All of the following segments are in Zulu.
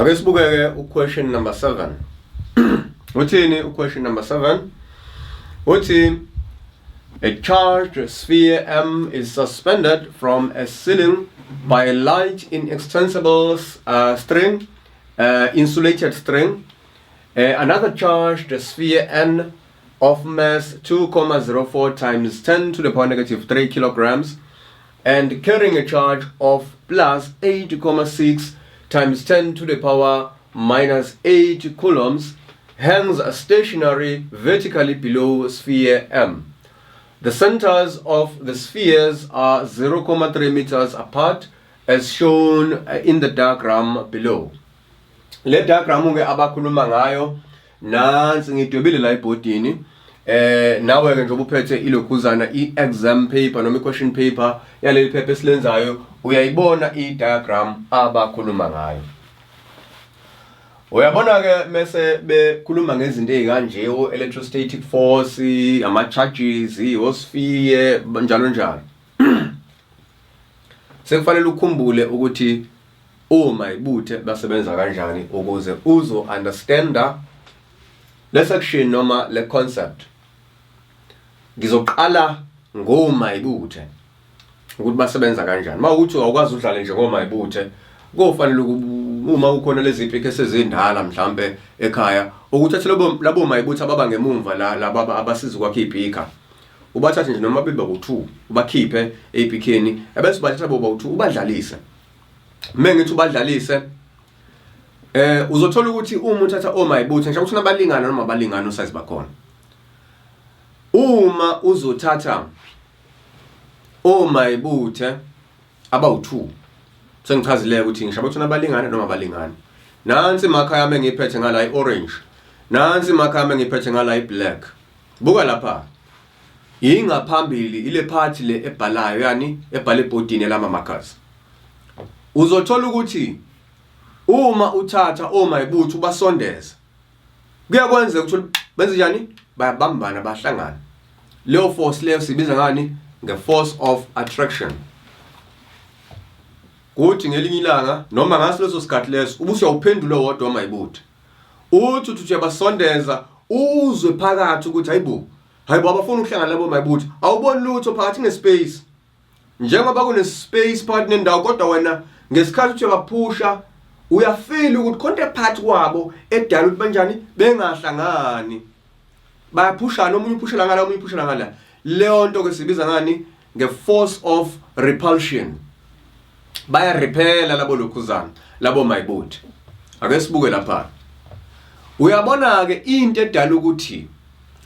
Ake sibukeke u-question number 7. Uthini u-question number 7? Uthi a charged sphere M is suspended from a ceiling by a light inextensible string, insulated string. Another charged sphere N of mass 2,04 times 10 to the power negative 3 kilograms and carrying a charge of plus 8,6 times 10 to the power minus 8 coulombs hangs stationary vertically below sphere M. The centers of the spheres are 0.3 meters apart as shown in the diagram below. Le diagram ke abakhuluma ngayo nansi, ngidwebile la ebhodini. Nawe ke njengoba uphethe ilokhuzana, i-exam paper noma i-question paper yaleli phepha esilenzayo, uyayibona i-diagram abakhuluma ngayo. Uyabona ke, mase bekhuluma ngezinto ezikanje, o electrostatic force, ama charges, o-sphere, njalo njalo, sekufanele ukhumbule ukuthi omayibuthe basebenza kanjani ukuze uzo understanda le section noma le concept. Ngizoqala ngomayibuthe ukuthi basebenza kanjani. Mawukuthi awukwazi udlale nje ngomayibuthe, kofanele uma kukhona lezi pick esezindala mhlambe ekhaya, ukuthathe labo mayibuthe ababa ngemumva la, laba abasiza ukwakha ipika, ubathathe nje noma beba ku2, ubakhiphe epikeni, ebese ubathatha boba u2, ubadlalise. Mengithi ubadlalise, uzothola ukuthi uma uthatha omayibuthe nje ukuthi nabalingana noma abalingana usize bakhona. Uma uzothatha omayibuthe abawu2, sengichazile ukuthi ngisho abathuna abalingana noma abalingani. Nansi imarker yami engiyiphethe ngala i-orange, nansi imarker yami engiyiphethe ngala i-black. Buka lapha, ingaphambili ile part le ebhalayo, yani ebhala ebhodini lama markers. Uzothola ukuthi uma uthatha omayibuthe ubasondeza, kuyakwenzeka ukuthi benze njani? Bayabambana, bahlangana. Leyo force leyo sibiza ngani? Nge-force of attraction. Kuthi ngelinye ilanga noma ngaso leso sikhathi leso ubusuyawuphendula wodwa omayibuthe, uthi uyabasondeza, uzwe phakathi ukuthi hayibo, hayibo, abafuna ukuhlangana labo mayibuthe. Awuboni lutho phakathi, kune-space. Njengoba kune-space phakathi nendawo, kodwa wena ngesikhathi uthi uyabaphusha, uyafeel ukuthi khonto phakathi kwabo edala ukuthi banjani bengahlangani. Bayaphushana, omunye uphushela ngala, omunye uphushela ngala. Leyo nto ke sibiza ngani? Nge-force of repulsion. Bayarepela labo lokhuzana, labo mayibuthe. Ake sibuke lapha. Uyabona ke, into edala ukuthi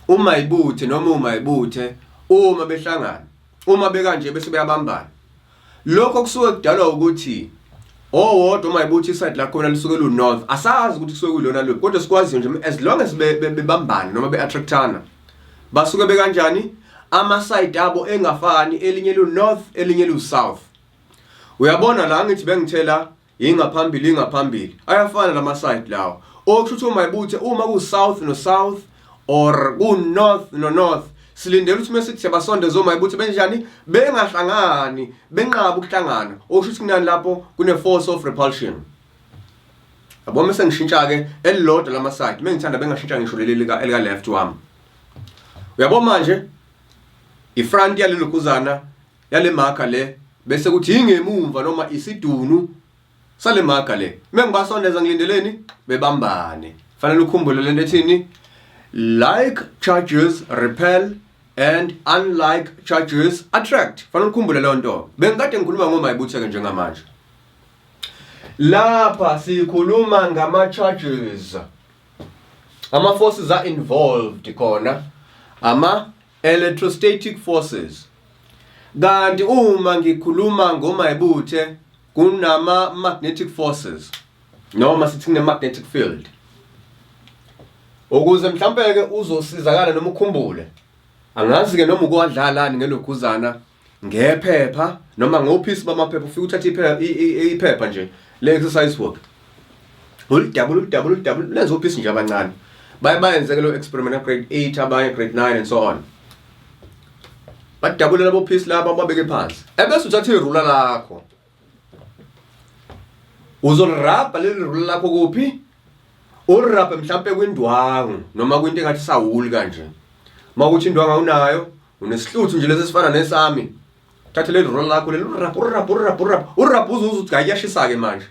umayibuthe noma umayibuthe uma behlangana, uma bekanje bese beyabambana, lokho kusuke kudalwa ukuthi owodwa umayibuthe iside lakhona lisuke lu north. Asazi ukuthi kusuke kuyilona luphi, kodwa sikwazi nje as long as bebambana noma be-attractana, basuke bekanjani ama side abo engafani, elinye lu north, elinye lu south. Uyabona la, ngithi bengithela ingaphambili, ingaphambili ayafana lama side lawo. Okusho ukuthi umayibuthe uma ku south no south or ku north no north, silindele ukuthi mase siyabasondeza omayibuthe benjani? Bengahlangani, benqaba ukuhlangana. Okusho ukuthi kunani lapho? Kune force of repulsion, yabo. Mase ngishintsha ke elilodwa lama side, mengithanda bengashintsha ngisho leli elika left wami. Uyabo manje, ifront yalelo kuzana yale marker le, bese kuthi ingemumva noma isidunu sale marker le. Mengibasondeza, ngilindeleni? Bebambane. Fanele ukhumbule lento ethini? Like charges repel and unlike charges attract. Fanele ukhumbule leyo nto. Bengikade ngikhuluma ngomayibuthe ke. Njengamanje lapha sikhuluma ngama charges, ama forces are involved khona, ama electrostatic forces. Kanti uma ngikhuluma ngomayibuthe, kunama magnetic forces noma sithi kune magnetic field. Ukuze mhlambe ke uzosizakala noma ukhumbule, angazi ke noma ukwadlalani ngelokhuzana, ngephepha noma ngophisi bamaphepha, ufike uthathe iphepha nje le exercise book, ulidabula, ulidabula, ulidabula, lenze uphisi nje abancane. Baye bayenze ke lo experiment grade 8, abanye grade 9 and so on. Badabule labo phisi laba, babeke phansi, ebese uthatha irula lakho. Uzolirabha leli rula lakho kuphi? Ulirabhe mhlampe kwindwangu noma kwinto engathi sawuli kanje. Uma kuthi indwangu awunayo, unesihluthu nje lesi esifana nesami. Thatha leli rula lakho leli urabhe urabhe urabhe urabhe urabhe uze uze uthi kuyashisa-ke manje.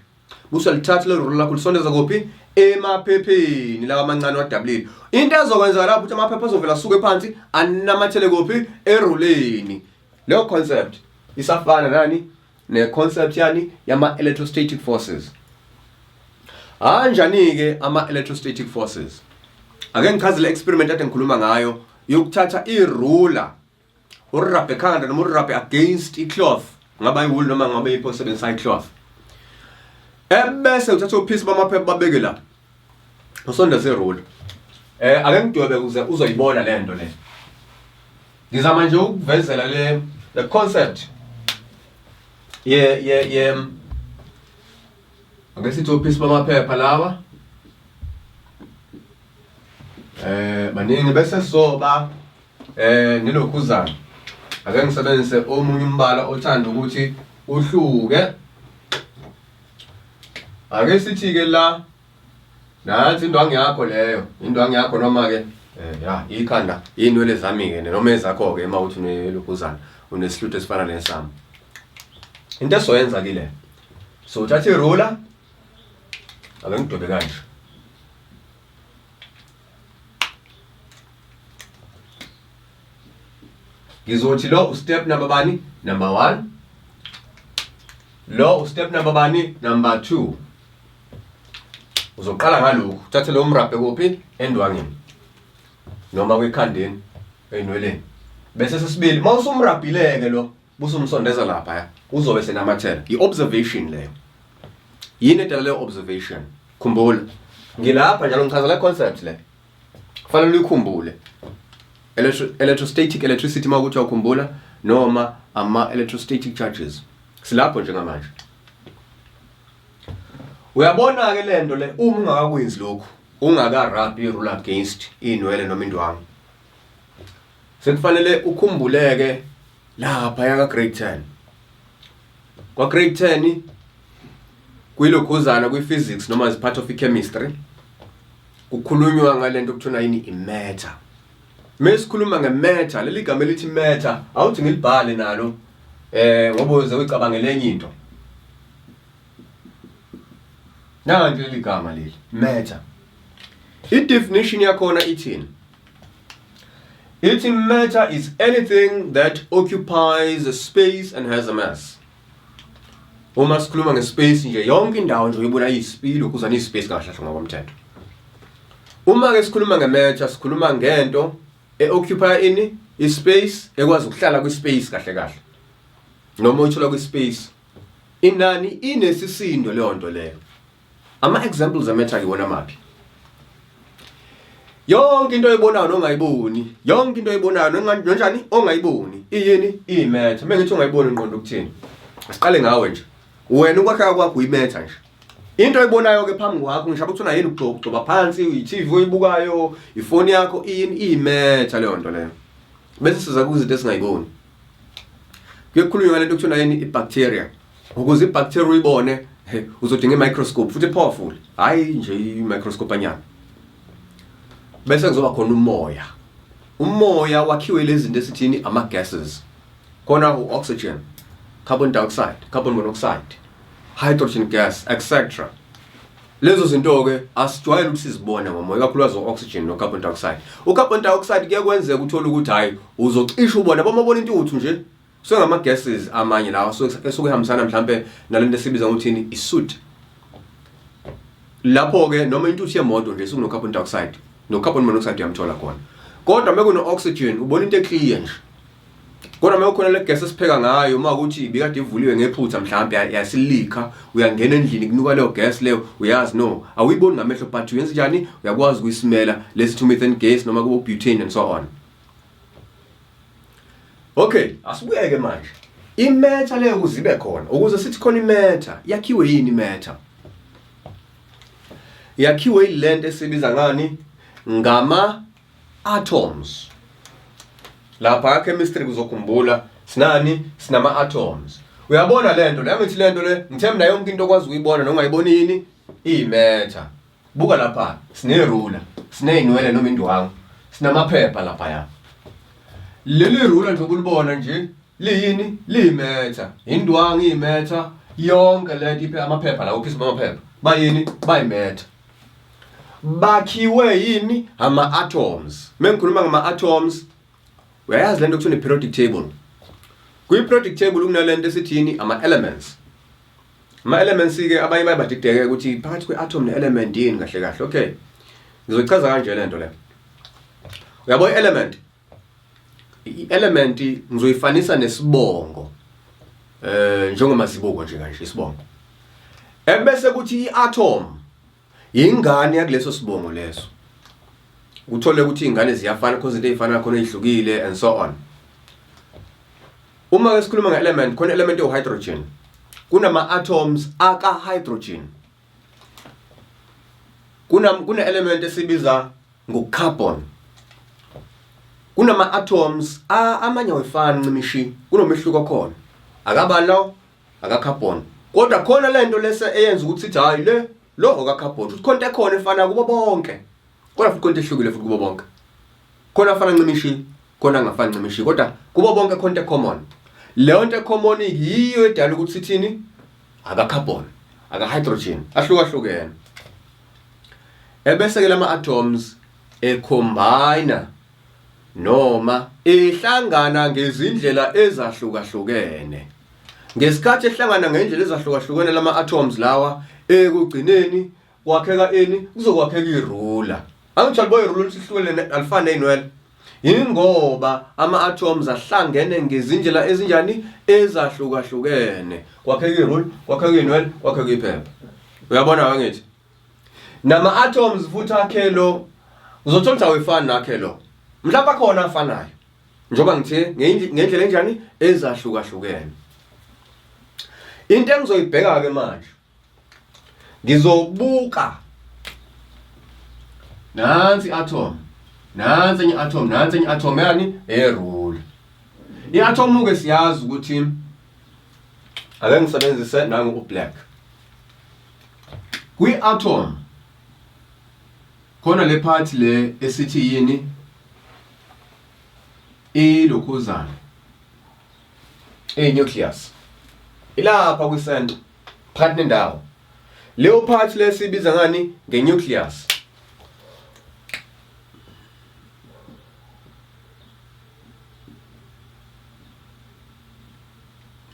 Buse lithatha leli rula lakho lisondeza kuphi? Emaphepheni lawa amancane wadabulile. Into ezokwenzeka lapho ukuthi amaphepha azovela asuke phansi anamathele kuphi? Eruleni. Leyo concept isafana nani? Ne-concept yani yama-electrostatic forces. Anjani-ke ama-electrostatic forces? Ake ngichaze le experiment ade ngikhuluma ngayo yokuthatha i-ruler urabhe ekhanda noma urabhe against i-cloth, ngaba iwool noma ngabe yipho osebenzisa i-cloth, ebese uthatha uphisi bamaphepha babeke la usondeze i-ruler. Ake ngidwebe ukuze uzoyibona le nto le. Ngizama nje ukuvezela le the concept ye ye ye ake sithi ophisi bamaphepha lawa baningi, bese soba nilokhuzana. Ake ngisebenzise omunye umbala othanda ukuthi uhluke. Ake sithi ke la nansi indwangu yakho leyo, indwangu yakho noma ke ya ikhanda, inwele zami ke noma ezakho ke uma uthi unelokhuzana unesihluthu esifana nesami. Into esoyenza ke le, so uthatha iruler, ake ngidwebe kanje. Ngizothi lo ustep number bani? Number 1. Lo ustep number bani? Number 2. Uzoqala ngalokhu, uthathe lo mrabhe kuphi? Endwangeni noma kwikhandeni, eyinweleni. Bese sesibili mawusumrabhileke lo, busumsondeza lapha ya, uzobe senamathela. I-observation leyo. Yini edala leyo observation? Khumbula, ngilapha njalo ngichaza le concept le, kufanele uyikhumbule. Electrostatic electricity uma ukuthi uyakhumbula, noma ama-electrostatic charges, silapho njengamanje. Uyabona-ke le nto le, uma ungakakwenzi lokhu, ungakarabhi i-rule against iy'nwele noma indwangu, sekufanele ukhumbuleke lapha yaka grade 10. Kwa grade 10 kuyilokhuzana kwi-physics noma as part of i-chemistry, kukhulunywa ngalento okuthiwa yini? I-matter. Mesikhuluma nge-matter, leli gama elithi matter awuthi ngilibhale nalo ngoba uze ucabangele enye into. Nanti leli gama leli matter, i-definition yakhona ithini? Ithi matter is anything that occupies a space and has a mass. Uma sikhuluma ngespace nje, yonke indawo nje uyibona iyisipilo kuzana ispace kahle kahle ngokomthetho. Uma ke sikhuluma nge-matter, sikhuluma ngento e-occupy ini? I-space, ekwazi ukuhlala kwi-space kahle kahle, noma uyithola kwi-space. Inani? Inesisindo leyo nto leyo. Ama-examples e-matter iwona maphi? Yonke into oyibonayo nongayiboni, yonke into oyibonayo nonjani ongayiboni, iyini? Iyi-matter. Uma ngithi ungayiboni, ngiqonda ukuthini? Asiqale ngawe nje. Wena ukwakheka kwakho uyi-matter nje. Into oyibonayo ke phambi kwakho, ngisho ukuthi yini, ugxoba phansi, i-TV oyibukayo, ifoni yakho, iyini? Iyi-matter leyo nto leyo. Bese siza kuzinto esingayiboni. Kuye kukhulunywa ngalento okuthiwa yini? I-bacteria. Ukuze i-bacteria uyibone, uzodinga i-microscope, futhi powerful, hayi nje i-microscope anyana. Bese kuzoba khona umoya. Umoya wakhiwe lezi zinto esithini? Ama-gases khona, u-oxygen, carbon dioxide, carbon monoxide, hydrogen gas, etc. Lezo zinto-ke asijwayele ukuthi sizibone ngomoya, ikakhulukazi o-oxygen no-carbon dioxide. U-carbon dioxide kuye kwenzeka uthole ukuthi hhayi, uzocisha ubone boma ubona intuthu nje, sengama-gases amanye lawa esuke ehambisana mhlampe nalento esibiza ngokuthini? I-soot. Lapho-ke noma intuthu yemoto nje isukuno-carbon dioxide no-carbon monoxide, uyamthola khona. Kodwa uma kuno-oxygen ubona into e-clear nje. Kodwa uma kukhona le gas esipheka ngayo, uma ukuthi ibikade ivuliwe ngephutha mhlawumbe yasilikha, uyangena endlini kunuka leyo gas leyo, uyazi no awuyiboni ngamehlo, but uyenza njani? Uyakwazi ukuyisimela lesi methane gas noma kubo butane and so on. Okay, asibuyeke manje. I-matter leyo ukuze ibe khona, ukuze sithi khona i-matter, yakhiwe yini i-matter? Yakhiwe ilento esibiza ngani? Ngama atoms. Lapha chemistry kuzokhumbula sinani? Sinama atoms. Uyabona lento le, angithi lento le ngithe mina yonke into okwazi ukuyibona nongayiboni yini iyimetha. Buka lapha, sinerula, sinezinwele noma indwangu, sinamaphepha lapha ya. Leli rula nje okulibona nje liyini? Liyimetha. Indwangu iyimetha, yonke lento iphe amaphepha la uphisa amaphepha. Bayini? Bayimetha. Bakhiwe yini? Ama-atoms. Mengikhuluma ngama-atoms Uyayazi lento kuthiwa ne-periodic table. Kwi-periodic table kunalento esithi yini ama-elements. Ama-elements ke abanye baye badideke ukuthi phakathi kwe-atom ne-element yini kahle kahle. Okay. Ngizochaza kanje lento le. Uyabo i-element? I-element ngizoyifanisa nesibongo. Eh njengomazibuko nje kanje isibongo. Ebese kuthi i-atom Ingane yakuleso sibongo leso. Uthole ukuthi izingane ziyafana because into ezifana khona ezihlukile and so on. Uma ke sikhuluma nge-element khona element ewu-hydrogen. Kunama-atoms aka-hydrogen. Kuna kune-element esibiza ngo-carbon. Kunama-atoms amanye awefani ncimishi kunomehluko khona. Akabani lawo? Akacarbon. Kodwa khona lento lese eyenza ukuthi sithi hayi le lo okacarbon. Futhi khona into ekhona efana kubo bonke. Kodwa futhi khona into ehlukile futhi kubo bonke. Khona afana ncimishi, khona angafani ncimishi, kodwa kubo bonke khona into ecommon. Leyo nto ecommon yiyo edala ukuthi sithini? Akacarbon, aka-hydrogen, ahlukahlukene. Ebese ke lama atoms ecombine noma ehlangana ngezindlela ezahlukahlukene. Ngesikhathi ehlangana ngendlela ezahlukahlukene lama atoms lawa ekugcineni kwakheka ini kuzokwakheka irula. Angithi aliboye irula lihlukene alifani nezinwele. Ingoba ama atoms ahlangene ngezindlela ezinjani ezahlukahlukene. Kwakheka irula, kwakheka inwele, kwakheka iphepha. Uyabona angithi? Nama atoms futhi akhe lo uzothola ukuthi awefani nakhe lo. Mhlawumbe akhona afanayo. Njengoba ngithe ngendlela enjani ezahlukahlukene. Into engizoyibheka ke manje ngizobuka nansi atom nansi enye atom nansi enye atom yani erule i-atom ke siyazi ukuthi ake ngisebenzise nangu ublack Kwi-atom khona le part le esithi yini ilokhuzana i-nucleus ilapha kwi-center phakathi nendawo leyo part le siyibiza ngani nge-nucleus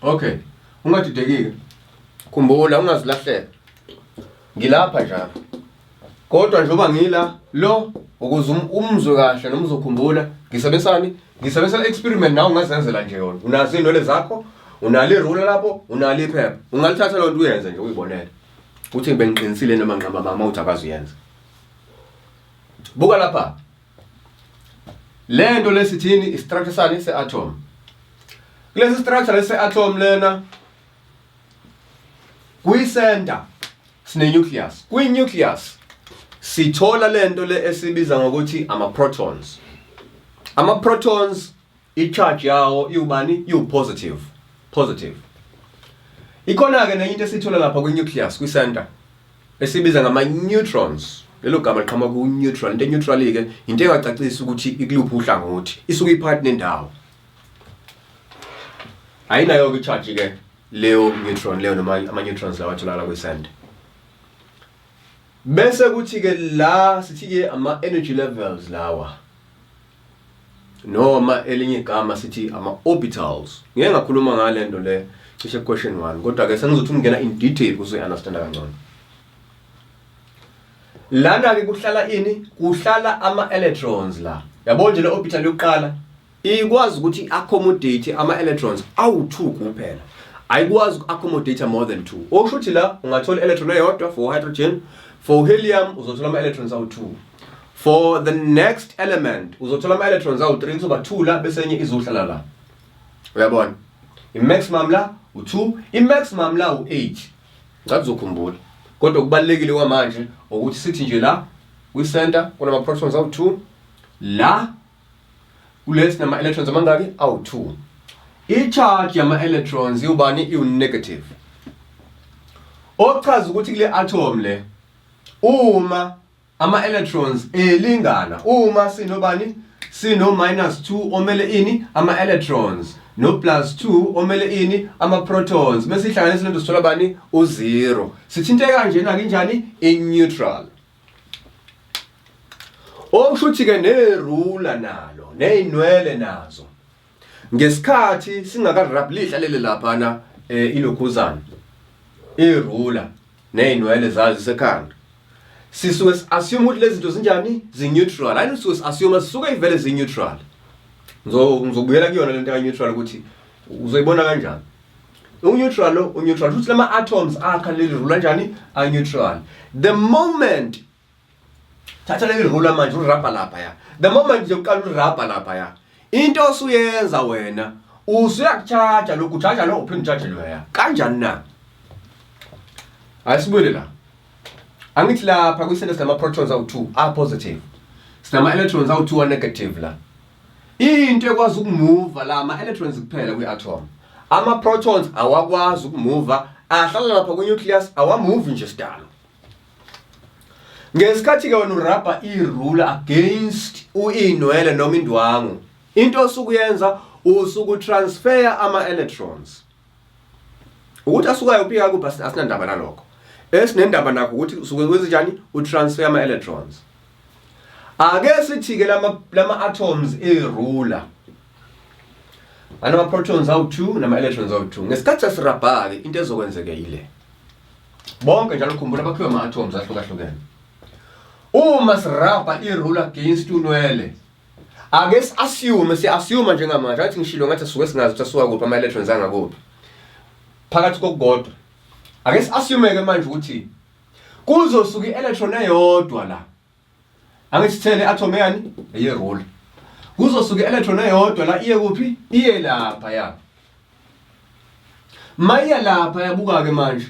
Okay. Ungadidekile. Khumbula ungazilahleka. Ngilapha njalo. Kodwa njengoba ngila lo ukuze um, umzwe kahle noma uzokhumbula ngisebenzisani ngisebenzisa experiment nawe ungazenzela nje yona unazo izinwele zakho unalo irula lapho unalo iphepha ungalithatha lonto uyenze nje uyibonele uthi bengiqinisile noma nqamba mama uthi akazi uyenza buka lapha Le nto lesithini istructure sani se-atom. Kulesi structure lesi se-atom lena kwi-center sine-nucleus. Kwi-nucleus sithola lento le esibiza ngokuthi ama-protons. Ama-protons i-charge yawo iwubani? Iwu-positive. Positive. Ikhona-ke nenye into esiyithola lapha kwi-nucleus, kwi-center. Esibiza ngama-neutrons. Lelo gama liqhamuka ku-neutral. Into e-neutral-ke into engacacisi ukuthi ikuluphi uhlangothi. Isuke iphakathi nendawo. Ayinayo-ke i-charge-ke leyo neutron leyo noma ama-neutrons lawa atholakala kwi-sand. Bese kuthi-ke la sithi-ke ama-energy levels lawa. Noma elinye igama sithi ama-orbitals. Ngeke ngakhuluma ngale nto le cishe question 1 kodwa ke sengizothi ukungena in detail ukuze uyi-understand kangcono. Lana ke kuhlala ini? Kuhlala ama-electrons la. Yabo nje le orbital yokuqala ikwazi ukuthi i-accommodate ama-electrons awu-2 kuphela. Ayikwazi uku-accommodate more than 2. Okusho ukuthi la ungathola i-electron eyodwa for hydrogen, for helium uzothola ama-electrons awu-2. For the next element uzothola ama-electrons awu-3 kuzoba 2 la bese enye izohlala la. Uyabona? I-maximum la u-2, i-maximum la u-8. Ngathi uzokhumbula. Kodwa okubalulekile kwamanje ukuthi sithi nje la kwi-center kunama-protons awu-2 la kulesi nama-electrons amangaki awu-2. I-charge yama-electrons iwubani? Iwu-negative. Okuchaza ukuthi kule atom le uma ama-electrons elingana uma sinobani sino minus 2 omele ini ama-electrons no plus 2 omele ini ama-protons bese ihlanganisa lento sithola bani u-0 sithinteka kanjena ke njani i-neutral okusho ukuthi-ke nerula nalo ney'nwele nazo Ngesikhathi singakarabhi lihlalele laphana eh, ilokhuzana irula nezinwele zazo sekhanda sisuke si-assume ukuthi lezi zinto zinjani zi-neutral hayi sisuke si-assume sisuke ivele zi-neutral ngizobuyela kuyona lento ka-neutral ukuthi uzoyibona kanjani u-neutral lo u-neutral futhi lama-atoms akha leli rula njani a-neutral the moment Thatha leli ruler manje urabha lapha ya. The moment nje uqala urabha lapha ya. Into osuyenza wena usuyakucharge lokhu ucharge lo uphinde ucharge loya. Kanjani na? Ayisibuyele la. Angithi lapha kwisele sinama protons awu2 a positive. Sinama electrons awu2 a negative la. Into ekwazi ukumuva la ama electrons kuphela kwi atom. Ama protons awakwazi ukumuva ahlala lapha kwi nucleus awamuvi nje sidalo. Ngesikhathi ke wena urabha irula against uinwele noma indwangu, into osukuyenza usuku transfer ama electrons. Ukuthi asukayo upika kuphi asinandaba nalokho. Esinendaba nakho ukuthi usuke wenze njani utransfer ama electrons. Ake sithi ke lama lama atoms erula anama protons awu2 nama electrons awu2. Ngesikhathi sesirabha ke into ezokwenzeka yile. Bonke njalo khumbula bakhiwe ama-atoms ahlukahlukene. Uma sirabha i-rule against unwele, ake si-assume, si-assume njengamanje, athi ngishilo ngathi sisuke singazi ukuthi asuka kuphi ama-electrons angakuphi. Phakathi kokukodwa. Ake si-assume-ke manje ukuthi kuzosuka i-electron eyodwa la. Angithi sithele atom yani eye-roll. Kuzosuka i-electron eyodwa la iye kuphi? Iye lapha ya. Mayiya lapha yabuka ke manje.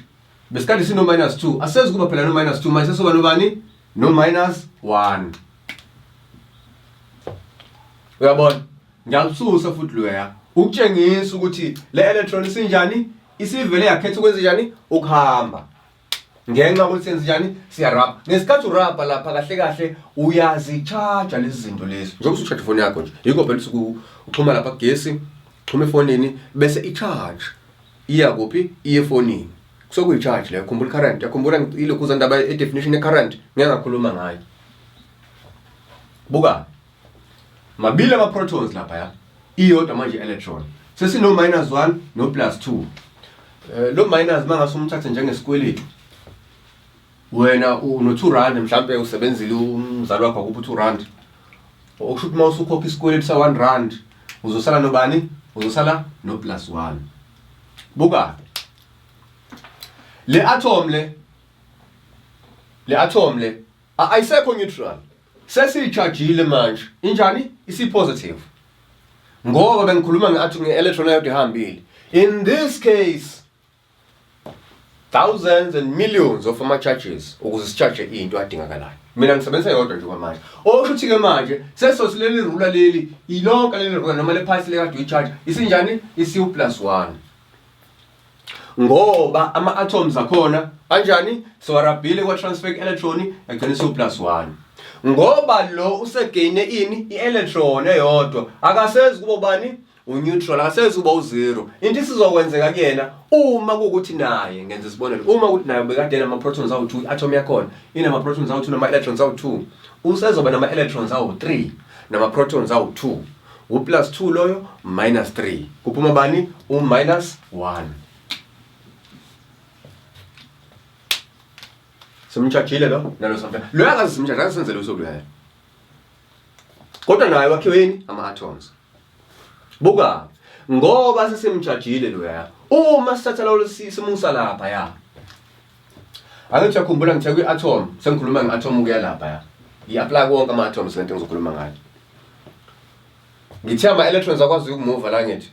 Besikade sino minus 2. Asezi kuba phela no minus 2 manje sesoba nobani? No minus 1. Uyabona? Ngiyalususa futhi loya. Ukutshengisa ukuthi le electron isinjani? Isivele yakhetha ukwenza njani? Ukuhamba. Ngenxa yokuthi senze njani? Siyarabha. Ngesikhathi urabha lapha kahle kahle uyazi-charge lezi zinto lezi. Njengoba usu-charge ifoni yakho nje. Yikho phela usuke uxhuma lapha kugesi, uxhuma efonini bese i-charge iya kuphi? Iye efonini. Kusuke kuyi-charge leyo. Khumbula i-current. Yakhumbula ilokhu ndaba i-definition ye-current ngeke ngakhuluma ngayo. Buka. Mabili ama-protons lapha ya. Iyodwa manje i-electron. Sesino minus 1 no plus 2. Eh, lo minus mangase umthathe njengesikweletu. Wena uno 2 rand mhlambe usebenzile umzali wakho akuphi 2 rand. Okusho ukuthi uma usukhokha isikweletu sa 1 rand uzosala nobani? Uzosala no plus 1. Buka. Le atom le le atom le ayisekho neutral. Sesiyijajile manje. Injani? Isi-positive. Ngoba bengikhuluma nge-atom nge-electron eyodwa ihambile. In this case thousands and millions of ama-charges ukuze si-charge into adingakalayo. Mina ngisebenzisa yodwa nje kwamanje. Okusho ukuthi-ke manje sesothi leli rula leli ilonke leli rula noma le phasi lekade uyi-charge isinjani? Isiwu plus 1. Ngoba ama-atoms akhona anjani siwarabhile kwa-transfer electron yagcina isiwu plus 1 ngoba lo usegeyine ini i-electron eyodwa akasezi kubo bani uneutral akasezi kuba u-zero into isizokwenzeka kuyena uma kuwukuthi naye ngenza isibonelo uma ukuthi naye bekade enama-protons awu-2 i-atom yakhona inama-protons awu-2 nama-electrons awu-2 usezoba nama-electrons awu-3 nama-protons awu-2 u-plus 2 loyo minus 3 kuphuma bani u-minus 1 simchajile lo nalo samfe lo akaze simchaje akasenzele usuku loyo kodwa naye wakhiwe yini ama-atoms buka ngoba sesimchajile loya uma sithatha lo simusa lapha ya angithi uyakhumbula ngithe kwi-atom sengikhuluma nge-atom ukuya lapha ya ngi-apply wonke ama-atoms lento engizokhuluma ngayo ngithe ama-electrons akwazi ukumuva la ngithi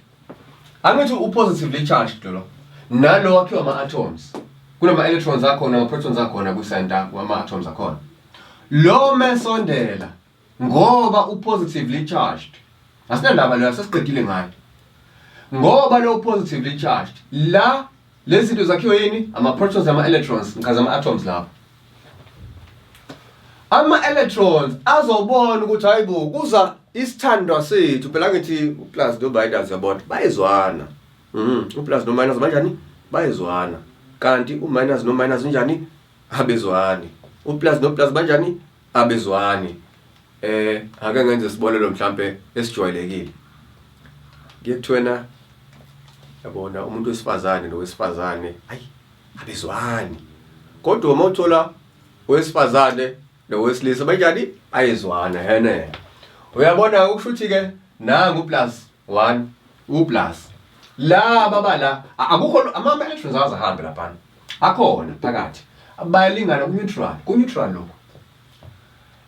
angithi u-positively charged lo nalo wakhiwa ama-atoms kunama-electrons akhona ama-protons akhona kwi-center wama-atoms akhona lo mesondela ngoba u-positively charged asinandaba leyo sesiqedile ngayo. Ngoba lo positively charged, la lezi zinto zakhiwe yini? Ama-protons nama-electrons, ngichaza ama-atoms lapho. Ama-electrons azobona ukuthi hayibo kuza isithandwa sethu phela ngithi uplus no minus yabona bayezwana. Uplus no minus banjani? Bayezwana. Kanti uminus no minus unjani? Abezwani. Uplus no plus banjani? Abezwani. Ake ngenze isibonelo mhlambe esijwayelekile. Kuye kuthiwena yabona umuntu wesifazane nowesifazane ayi abezwani. Kodwa uma uthola owesifazane nowesilisa banjani? Ayezwana hene. Uyabona ukusho ukuthi ke nangu plus 1 uplus laba bala akukho ama electrons awazahambe lapha akhona phakathi bayalingana ku neutral ku neutral lokho.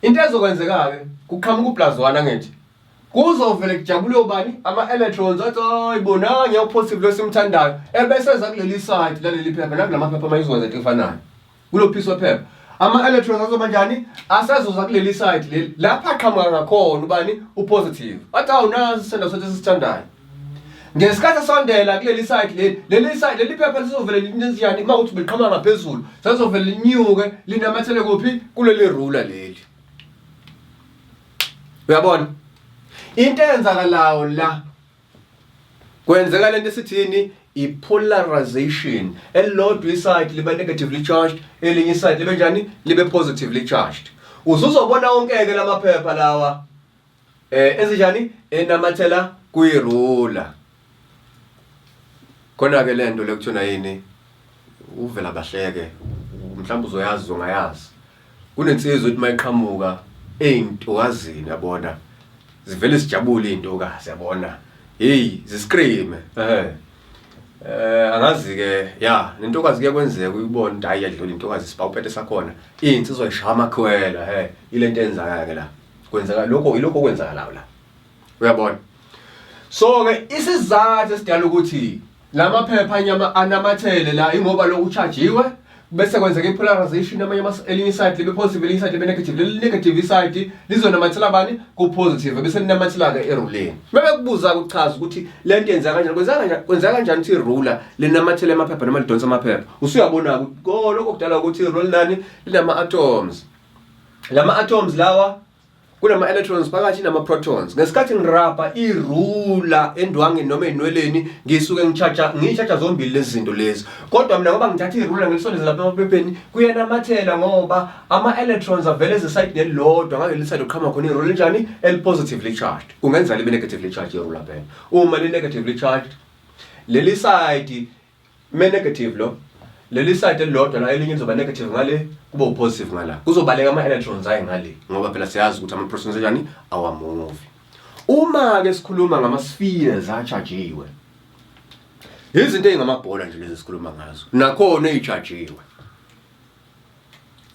Into ezokwenzeka-ke kuqhamuka uplus 1 angithi kuzovele kujabule ubani ama-electrons athi hayi bona ngiyawu-positive lo simthandayo ebese eza kuleli side laleli phepha nakulamaphepha amanye izokwenza into efanayo kulo piece wephepha ama-electrons azoba njani asezoza kuleli side leli lapha aqhamuka ngakhona ubani upositive athi awu nazi isithando sethu esisithandayo ngesikhathi esondela kuleli side leli leli side leli phepha lizovele linjani uma kuthi beliqhamuka ngaphezulu sezovele linyuke linamathele kuphi kuleli ruler leli. Uyabona into eyenzakalayo la kwenzeka lento esithini i-polarization elilodwa iside liba negatively charged elinye iside libe njani libe positively charged. Usuzobona wonke-ke lamaphepha lawa ezinjani enamathela kuyirula. Khona ke lento lekuthiwa yini uvela bahleke mhlawumbe uzoyazi uzongayazi. Kunensizwa ethi mayiqhamuka ey'ntokazini yabona zivele zijabule iy'ntokazi yabona hey ziscream angazi ke ya nentokazi kuyakwenzeka uyibone ukuthi hayi yadlula intokazi isipawupete sakhona iy'nsizwa ishaya amakhwela he ilento eyenzakala ke la kwenzeka lokho ilokho okwenzakalayo la uyabona. So ke isizathu esidala ukuthi lamaphepha anyama anamathele la ingoba lokhu chargiwe bese kwenzeka i-polarization amanye elinye iside libe positive elinye iside libe negative leli negative iside lizonamathela bani ku positive bese linamathela ke eruleni. Bebekubuza ukuchaza ukuthi lento yenzeka kanjani kwenzeka kanjani kwenzeka kanjani ukuthi iruler linamathele amaphepha noma lidonsa amaphepha. Usuyabona ukuthi oh lokho kudala ukuthi iruler nani linama atoms. Lama atoms lawa kunama electrons phakathi nama protons. Ngesikhathi ngirabha irula endwangeni noma enweleni ngisuke ngicharge ngicharge zombili lezi zinto lezi. Kodwa mina ngoba ngithatha irula ngilisondeze lapha emaphepheni kuyanamathela ngoba ama electrons avele eze side nelilodwa ngaleli side oqhamuka khona irula njani eli positively charged. Kungenza libe negatively charged irula phela. Uma li negatively charged leli side me negative lo leli side elilodwa la elinye lizoba negative ngale kube upositive ngala kuzobaleka ama electrons aye ngale ngoba phela siyazi ukuthi ama protons enjani awamuvi. Uma ke sikhuluma ngama spheres achargiwe izinto ezingamabhola nje lezi sikhuluma ngazo nakhona ezichargiwe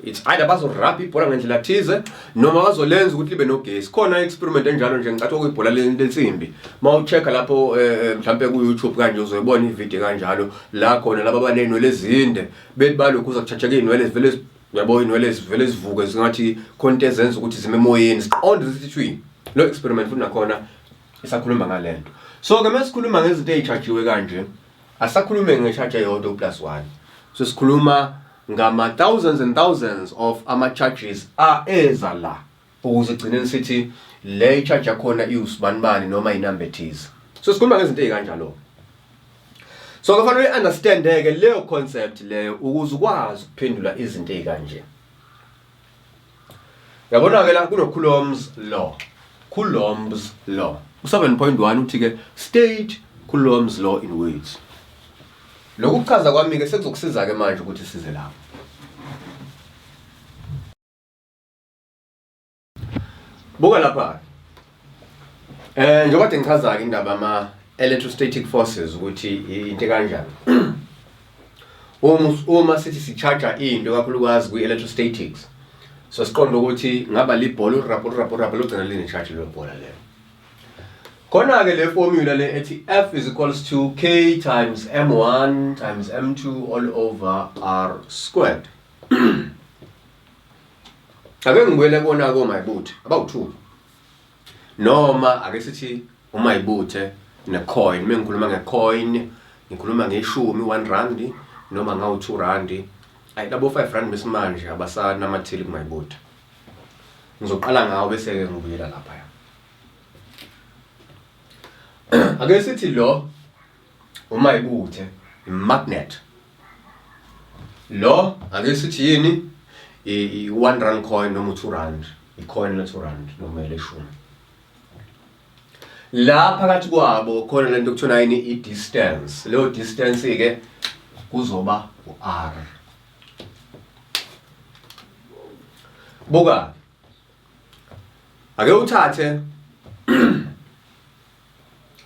it's either bazorabha ibhola ngendlela thize noma bazolenza ukuthi libe nogesi. Khona experiment enjalo nje ngicathi okuyibhola lensimbi uma ucheck-a lapho mhlampe ku-YouTube kanje uzoyibona ividiyo kanjalo la khona laba abaney'nwele ezinde bethi balokhu uza kutshatsheka iy'nwele zivele uyabo iy'nwele zivele zivuke zingathi khona into ezenza ukuthi zime emoyeni ziqonde zithi thwi. Lo experiment futhi nakhona isakhuluma ngale nto. So-ke uma sikhuluma ngezinto ey'tshajiwe kanje asakhulume nge-charge eyodwa u-plus 1 so sikhuluma ngama thousands and thousands of ama charges a eza la ukuze egcineni sithi le charge yakhona iwusibanibani noma inumber ethize. So sikhuluma ngezinto ezikanjalo. So kufanele uyi-understand ke leyo concept leyo ukuze ukwazi ukuphendula izinto ezikanje. Yabona ke la kuno Coulomb's law. Coulomb's law. U7.1 uthi ke state Coulomb's law in words. Lokhu kuchaza kwami ke sekuzokusiza ke manje ukuthi size lapho. Buka lapha. Njengoba ngichaza ke indaba ama electrostatic forces ukuthi into kanjani. Uma sithi si-charge into kakhulukazi kwi-electrostatics so siqonda ukuthi ngaba libhola urabha urabha urabha logcina line-charge lelo bhola lelo. Khona ke le formula le ethi F is equals to K times M1 times M2 all over R squared. Ake ngibuyele kona komayibuthe abawu2 noma ake sithi umayibuthe ne-coin. Uma ngikhuluma nge-coin ngikhuluma ngeshumi 1 rand noma ngawu 2 rand. Ayi labo 5 rand besimanje abasanamatheli kumayibutha. Ngizoqala ngawo bese-ke ngibuyela lapha. Ake sithi lo umayibuthe i-magnet. Lo ake sithi yini i-1 rand coin noma u-2 rand, i-coin la 2 rand noma eleshumi. La phakathi kwabo khona lento kuthiwa yini i-distance. Leyo distance ke kuzoba u-r. Buka. Ake uthathe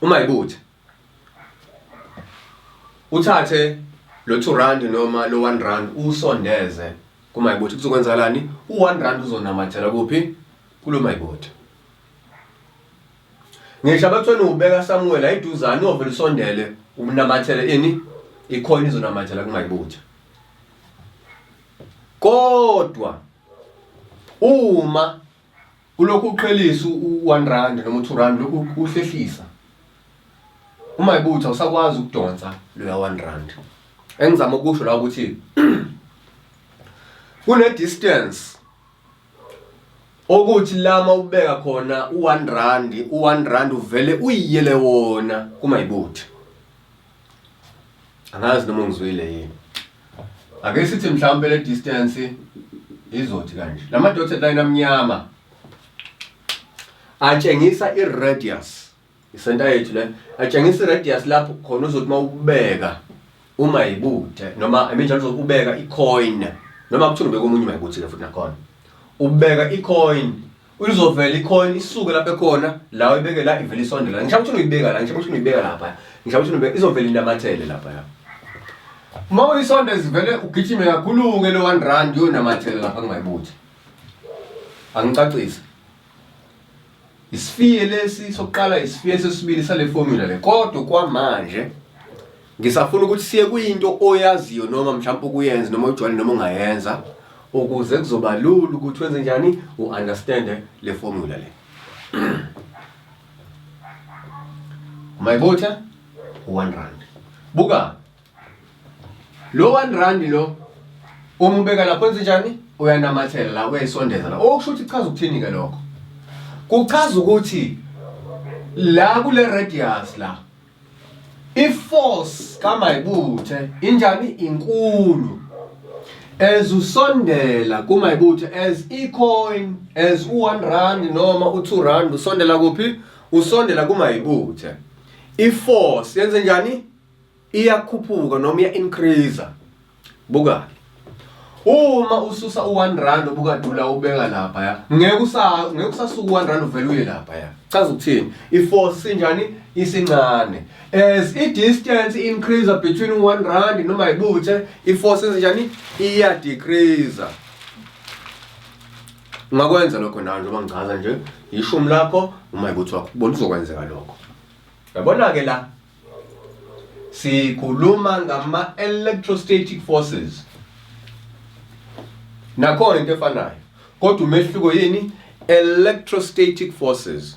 uma ibuthe. Uthathe lo 2 rand noma lo 1 rand usondeze kumayibuthi kuzokwenzakalani? U1 rand uzonamathela kuphi? Kulo mayibuthe. Ngisho abathweni ubeka Samuel ayiduzane uvele usondele unamathele ini icoin izonamathela kumayibuthe. Kodwa uma ulokhu uqhelisa u-1 rand noma u-2 rand lokhu uhlehlisa uma ibutha usakwazi ukudonsa loya 1 rand. Engizama ukusho la ukuthi kune distance okuthi lama ubeka khona u-1 rand u-1 rand uvele uyiyele wona kumayibuthi. Angazi noma ungizwile yini. Ake sithi mhlawumbe le distance izothi kanje. Lama dotted line amnyama atshengisa i-radius. Isenta yethu le atshengisa i-radius lapho khona uzothi mawubeka uma ibuthe noma eminjalo uzokubeka i-coin noma kuthiwa ubeka omunye uma ibuthe ke futhi nakhona. Ubeka i-coin Izovela icoin isuke lapha ekhona la uyibeke la ivele isondela. Ngisho ukuthi uyibeka la, ngisho ukuthi uyibeka lapha. Ngisho ukuthi uyibeka izovela inamathele lapha ya. Uma uyisondeza ivele ugijime kakhulu ke lo 1 rand uyonamathela lapha kungayibuthi. Angicacise. Isifiye lesi sokuqala isifiye sesibili sale formula le kodwa kwamanje Ngisafuna ukuthi siye kuyinto oyaziyo noma mhlawumbe ukuyenza noma ujwayele noma ungayenza ukuze kuzoba lula ukuthi wenze njani u-understande le formula le. Mayibutha u-1 rand. Buka lo 1 rand lo uma ubeka lapho wenze njani uyanamathela la uyayisondeza la. Okusho ukuthi kuchaza ukuthini ke lokho? Kuchaza ukuthi la kule radius la I-force kaMayibuthe injani inkulu as usondela kuMayibuthe as i-coin as u-1 rand noma u-2 rand usondela kuphi usondela kuMayibuthe i-force yenze njani iyakhuphuka noma iya-increase Buka. Uma ususa u1 rand obukadula ubeka lapha ya. Ngeke usa ngeke usasuka u1 rand uvele uye lapha ya. Chaza ukuthini? I-force sinjani? Isincane. As i-distance increase between u1 rand noma ibuthe, i-force enzenjani? Iya decrease. Ungakwenza lokho nawe njengoba ngichaza nje, ishumi lakho uma ibuthe wakho, ubona uzokwenzeka lokho. Yabona ke la sikhuluma ngama electrostatic forces nakhona into efanayo kodwa umehluko yini electrostatic forces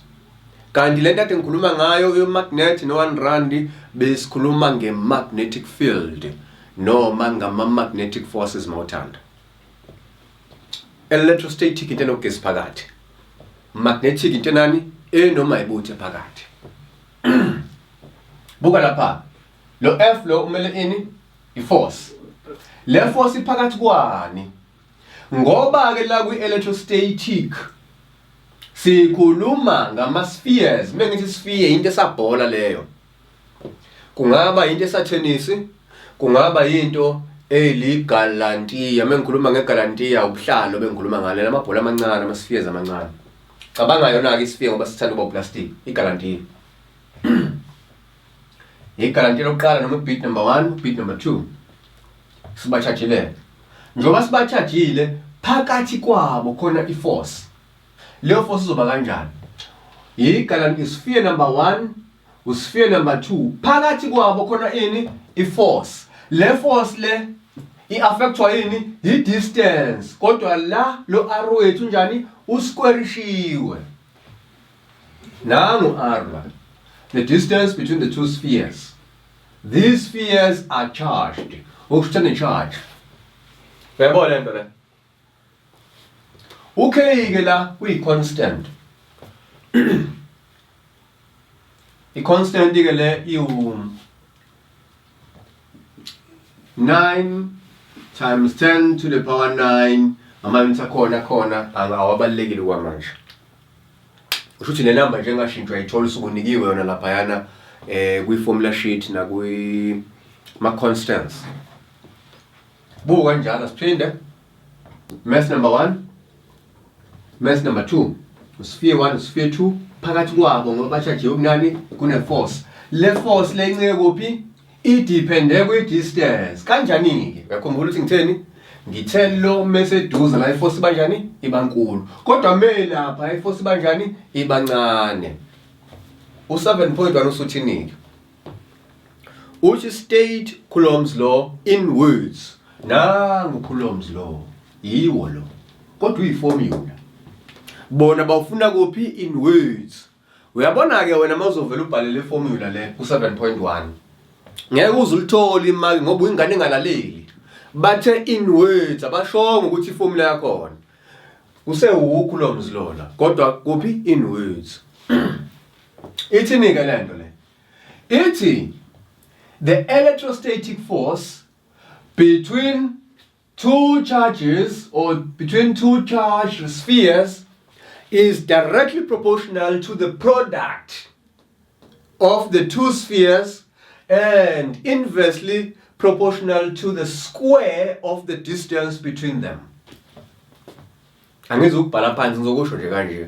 kanti lento ade ngikhuluma ngayo yo-magnet no-1 rand besikhuluma nge-magnetic field noma ngama-magnetic forces mawuthanda electrostatic into enogesi phakathi magnetic into enani enoma ibuthe phakathi Buka lapha. Lo F lo umele ini? I-force. Le force iphakathi kwani? Ngoba ke la kwi-electrostatic sikhuluma ngama-spheres. Uma ngithi sphere into esabhola leyo. Kungaba into esathenisi, kungaba into eligalantiya. Uma ngikhuluma ngegalantiya ubuhlalo bengikhuluma ngale lamabhola amancane, ama-spheres amancane. Cabanga yona-ke i-sphere ngoba sithanda ukuba uplastic, igalantiya. Igalantiya lokuqala noma beat number 1, beat number 2. Sibachajile. Njengoba sibachajile phakathi kwabo khona i-force. Leyo force izoba kanjani? Igalantiya sphere number 1, usphere number 2. Phakathi kwabo khona ini? I-force. Le force le i-affectwa yini? I-distance. Kodwa la lo r wethu njani? Usquarishiwe. Nangu r la. The distance between the two spheres. These spheres are charged. Okusho ukuthi charge. Uyabona lento le? UK ke la kuyi constant. I constant ke le iwu 9 times 10 to the power 9 ama-units akhona khona awabalulekile kwamanje. Kusho ukuthi le number nje engashintshwa ayithola usukunikiwe yona laphayana eh kwi-formula sheet nakwi ma-constants. Buka njalo siphinde. Mass number 1, mass number 2, sphere 1, sphere 2 phakathi kwabo ngoba bashajiwe kunani kune force. Le force le incike kuphi? Idepende kwi distance. Kanjani ke? Uyakhumbula ukuthi ngitheni? Ngithe lo meseduze la iforce ibanjani? Ibankulu. Kodwa me lapha iforce ibanjani? Ibancane. U7.1 usuthini ke? Uthi state Coulomb's law in words. Nangu Coulomb's law. Yiwo lo. Kodwa uyiformula. Bona bawufuna kuphi in words. Uyabona ke wena mawuzovela ubhale le formula le ku 7.1. Ngeke uze ulithole imali ngoba uyingane engalaleli. Bathe in words abashongo ukuthi iformula yakhona. Usewu Coulomb's law la. Kodwa kuphi in words. Ithini ke lento le? Ithi the electrostatic force between two charges or between two charged spheres is directly proportional to the product of the two spheres and inversely proportional to the square of the distance between them. Angizukubhala phansi ngizokusho nje kanje.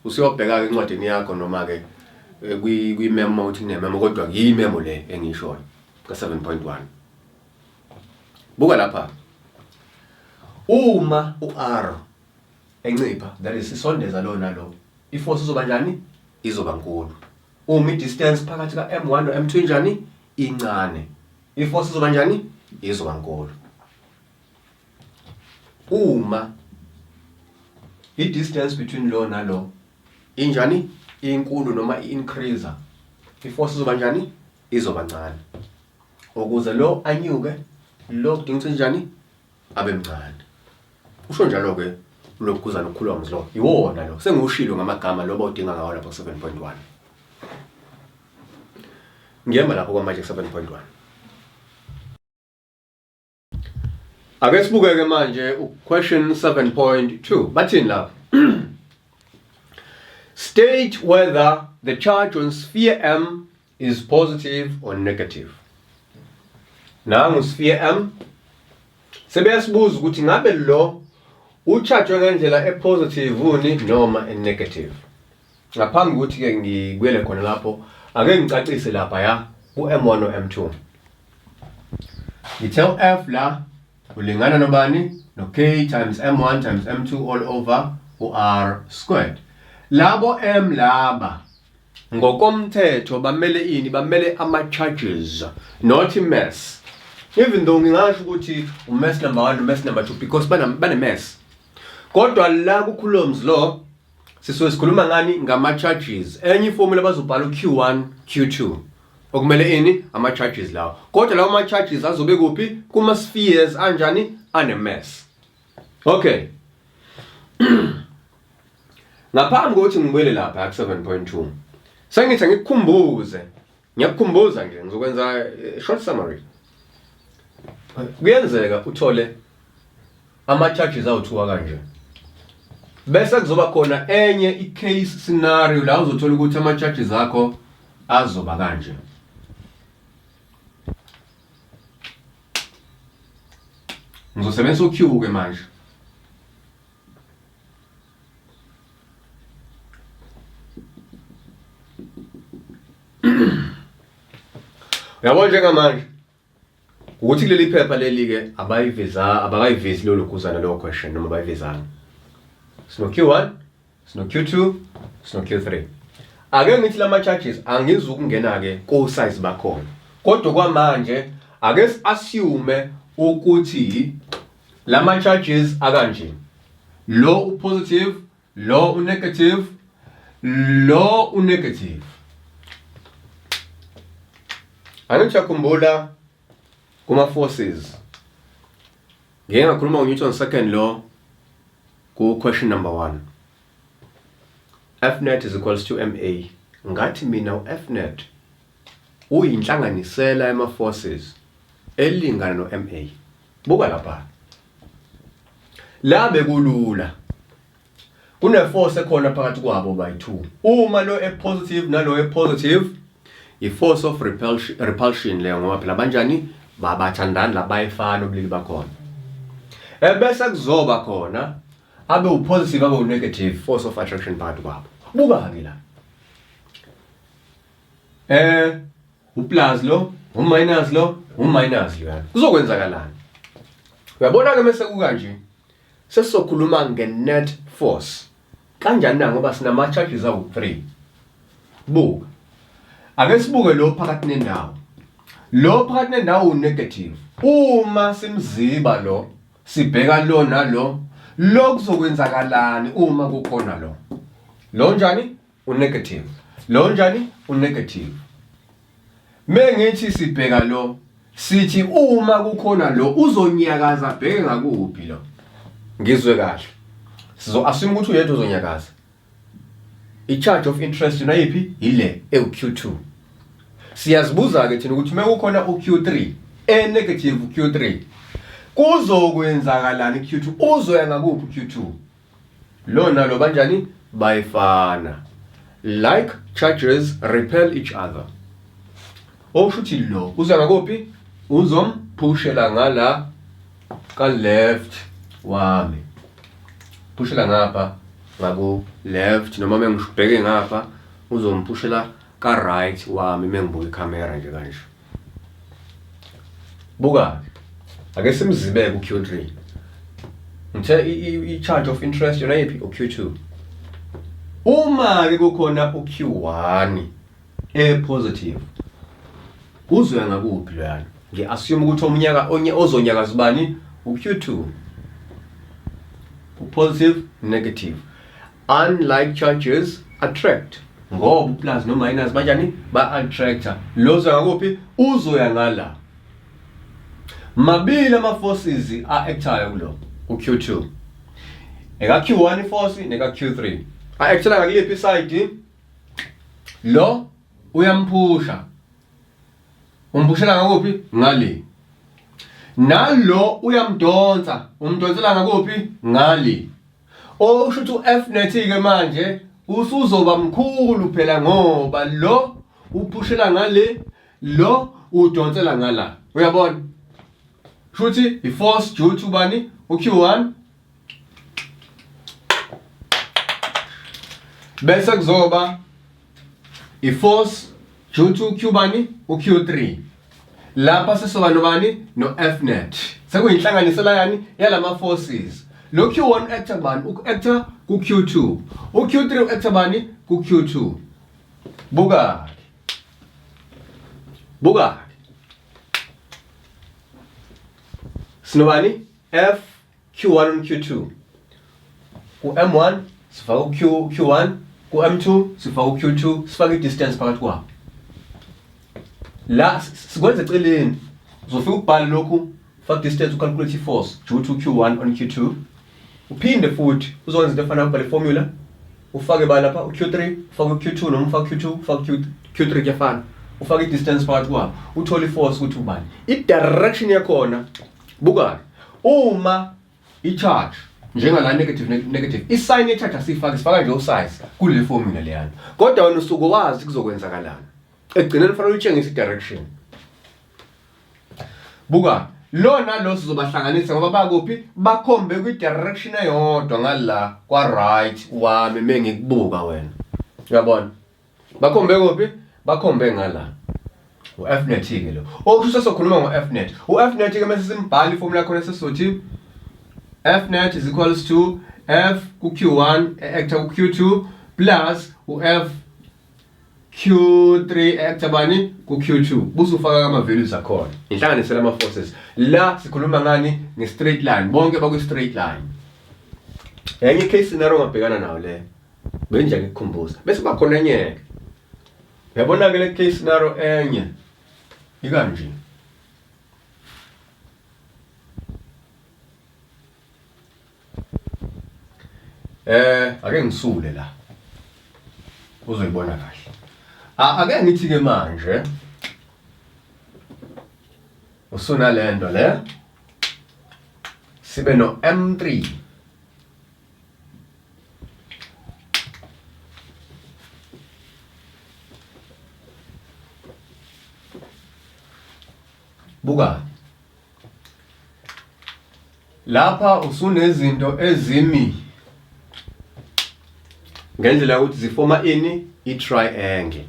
Usuyobheka-ke encwadini yakho noma-ke eh, kwi-memo uthi kunememo kodwa yimemo le engiyishoyo ka-7.1. Buka lapha. Uma u-R encipha, that is isondeza lo nalo, iforce izoba njani? Izoba nkulu. Uma i-distance phakathi ka-M1 no-M2 injani? Incane. Iforce izoba njani? Izoba nkulu. Uma i-distance between lo nalo injani? Inkulu noma i-increase. Iforce izoba njani? Izoba ncane. Ukuze lo anyuke, lo kudinga ukuthi njani? Abe mncane. Usho njalo ke ulokhuzana uCoulomb's law. Iwona lo. Sengiwushilo ngamagama lo bawudinga ngawo lapha ku-7.1. Ngiyema lapho kwamanje ku-7.1. Ake sibukeke manje question 7.2. Bathini lapha? State whether the charge on sphere M is positive or negative. Nangu sphere M. Sebeyasibuza ukuthi ngabe lo ucharge ngendlela epositive uni noma enegative. Ngaphambi kokuthi ke ngibuyele khona lapho, ake ngicacise lapha ya ku-M1 no-M2. Ngithe u-F la ulingana nobani? No-K times M1 times M2 all over u-R squared. Labo M laba ngokomthetho bamele ini? Bamele ama-charges, not i-mass. Even though ngingasho ukuthi u-mass number 1 no-mass number 2 because bane-mass. Kodwa la ku-Coulomb's law sisuke sikhuluma ngani? Ngama-charges. Enye iformula bazobhala u-Q1, Q2. Okumele ini? Ama-charges lawo. Kodwa lawo ma-charges azobe kuphi? Kuma-spheres anjani? Ane-mass. Okay. Ngaphambi kokuthi ngibuyele lapha ku-7.2, sengithi angikukhumbuze, ngiyakukhumbuza nje, ngizokwenza short summary. Kuyenzeka uthole ama-charges awuthiwa kanje, bese kuzoba khona enye i-case scenario la uzothola ukuthi ama-charges akho azoba kanje. Ngizosebenzisa u-Q ke manje. Uyabona njengamanje ukuthi kuleli phepha leli ke abayiveza abakayivezi lolu guzana leyo question noma bayivezanga. Sino Q1, sino Q2, sino Q3. Ake ngithi lama charges angizukungena ke ko size bakhona. Kodwa kwamanje ake assume ukuthi lama charges akanje. Lo upositive, lo unegative, lo unegative. Angithi uyakhumbula kuma forces. Ngike ngakhuluma ngo-Newton second law ku question number 1. F net is equals to MA. Ngathi mina u-F net uyinhlanganisela yama forces elingana no-MA. Buka lapha. La bekulula. Kune force ekhona phakathi kwabo by 2. Uma lo e positive nalo e positive, i force of repulsion, repulsion leyo ngoba phela banjani babathandani labayefana ubulili bakhona. Ebese kuzoba khona abe upositive abe unegative force of attraction phakathi kwabo. Buka ke la. Eh uplus lo, uminus lo, uminus lo. Kuzokwenzakalani? Uyabona ke mase kukanje. Sesizokhuluma nge-net force. Kanjani na ngoba sinama-charges awu-3. Buka. Ake sibuke lo phakathi nendawo. Lo phakathi nendawo u-negative. Uma simziba lo, sibheka lo nalo, lo kuzokwenzakalani uma kukhona lo? Lo njani? U-negative. Lo njani? U-negative. Mengithi sibheka lo sithi uma kukhona lo uzonyakaza bheke ngakuphi lo. Ngizwe kahle. Sizo assume ukuthi uyedwa uzonyakaza. I-charge of interest yona yiphi? Ile ewu-Q2. Siyazibuza ke thina ukuthi mekukhona u-Q3 e negative Q3 kuzokwenzakalani Q2 uzoya ngakuphi Q2? Lo nalo banjani? Bayefana. Like charges repel each other. Okusho ukuthi lo uza ngakuphi? Uzomphushela ngala ka left wami. Phushela ngapha ngaku left noma mengibheke ngapha uzomphushela ka right wami mengibuka ikhamera nje kanje. Buka ake simzibeke u-Q3. Ngithe i-charge of interest yona yiphi u-Q2. Uma ke kukhona u-Q1 e positive uzoya ngakuphi loyana? Ngi-assume ukuthi omnyaka onye ozonyakaza ubani u-Q2. U-positive negative. Unlike charges attract ngoba uplus no minus banjani ba attractor lo uzoya ngakuphi uzoya ngala mabili ama forces a actayo kulo uQ2 eka Q1 force neka Q3 a actela ngakuliphi side lo uyamphusha umphushela ngakuphi ngale nalo uyamdonsa umdonsela ngakuphi ngale Okusho ukuthi u-F net ke manje usuzoba mkhulu phela ngoba lo uphushela ngale lo udonsela ngala. Uyabona? Shuthi i-force due to bani? U-Q1 bese kuzoba i-force due to Q bani u-Q3 lapha sesoba nobani no-F net sekuyinhlanganisela yani yalama forces lo Q1 actor bani u-actor ku-Q2 u-Q3 u-actor bani ku-Q2 buka buka sinobani F Q1 on Q2 ku-M1 sifaka u-Q Q1 ku-M2 sifaka u-Q2 sifake i-distance phakathi kwabo la sikwenza eceleni uzofika ubhale lokhu faka distance ucalculate i-force due to Q1 on Q2 uphinde futhi uzokwenza into efanayo ubhale formula ufake ba lapha u-Q3 ufake u-Q2 noma ufake u-Q2 ufake u-Q3 kuyafana ufake i-distance phakathi kwabo uthole i-force ukuthi ubani i-direction yakhona Buka uma i-charge njengala negative negative i-sign ye-charge asiyifaki sifaka nje usize kule formula leyana kodwa wena usuke wazi kuzokwenzakalani ekugcineni kufanele uyitshengise i-direction buka lo nalo sizobahlanganisa ngoba bakuphi bakhombe kwi-direction eyodwa ngala kwa-right wami mengikubuka wena uyabona Bakhombe kuphi? Bakhombe ngala. U-Fnet ke lo. Okusho sesokhuluma ngo-Fnet. U-Fnet ke mase simbhala iformula khona sesizothi Fnet is equals to F ku-Q1 e-actor ku-Q2 plus u-F Q3 e-actor bani ku-Q2. Busufaka ama values akhona. Inhlanganisela ama forces. La sikhuluma ngani? Nge-straight line. Bonke bakwi-straight line. Enye case scenario ongabhekana nayo le. Benje ngikukhumbuza. Bese kuba khona enye-ke. Uyabona-ke le case scenario enye. Ikanje. Ake ngisule la. Uzoyibona kahle. Ake ngithi ke manje usunalento le sibe no M3. Buka lapha usunezinto ezimi ngendlela yokuthi zifoma ini i-triangle.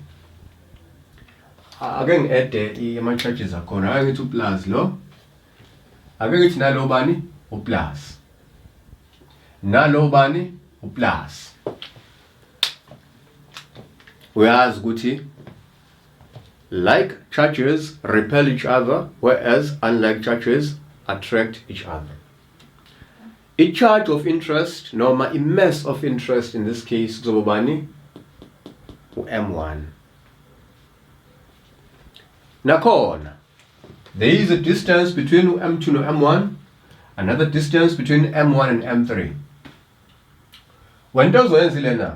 Ake ngi-ede ama-charges akhona. Ake ngithi uplus lo, ake ngithi nalo bani uplus, nalo bani uplus. Uyazi ukuthi like charges repel each other, whereas unlike charges attract each other. I-charge of interest noma i-mass of interest in this case kuzoba bani? U-M1. Nakhona there is a distance between u-M2 no-M1, another distance between M1 and M3. Wena ozoyenza ilena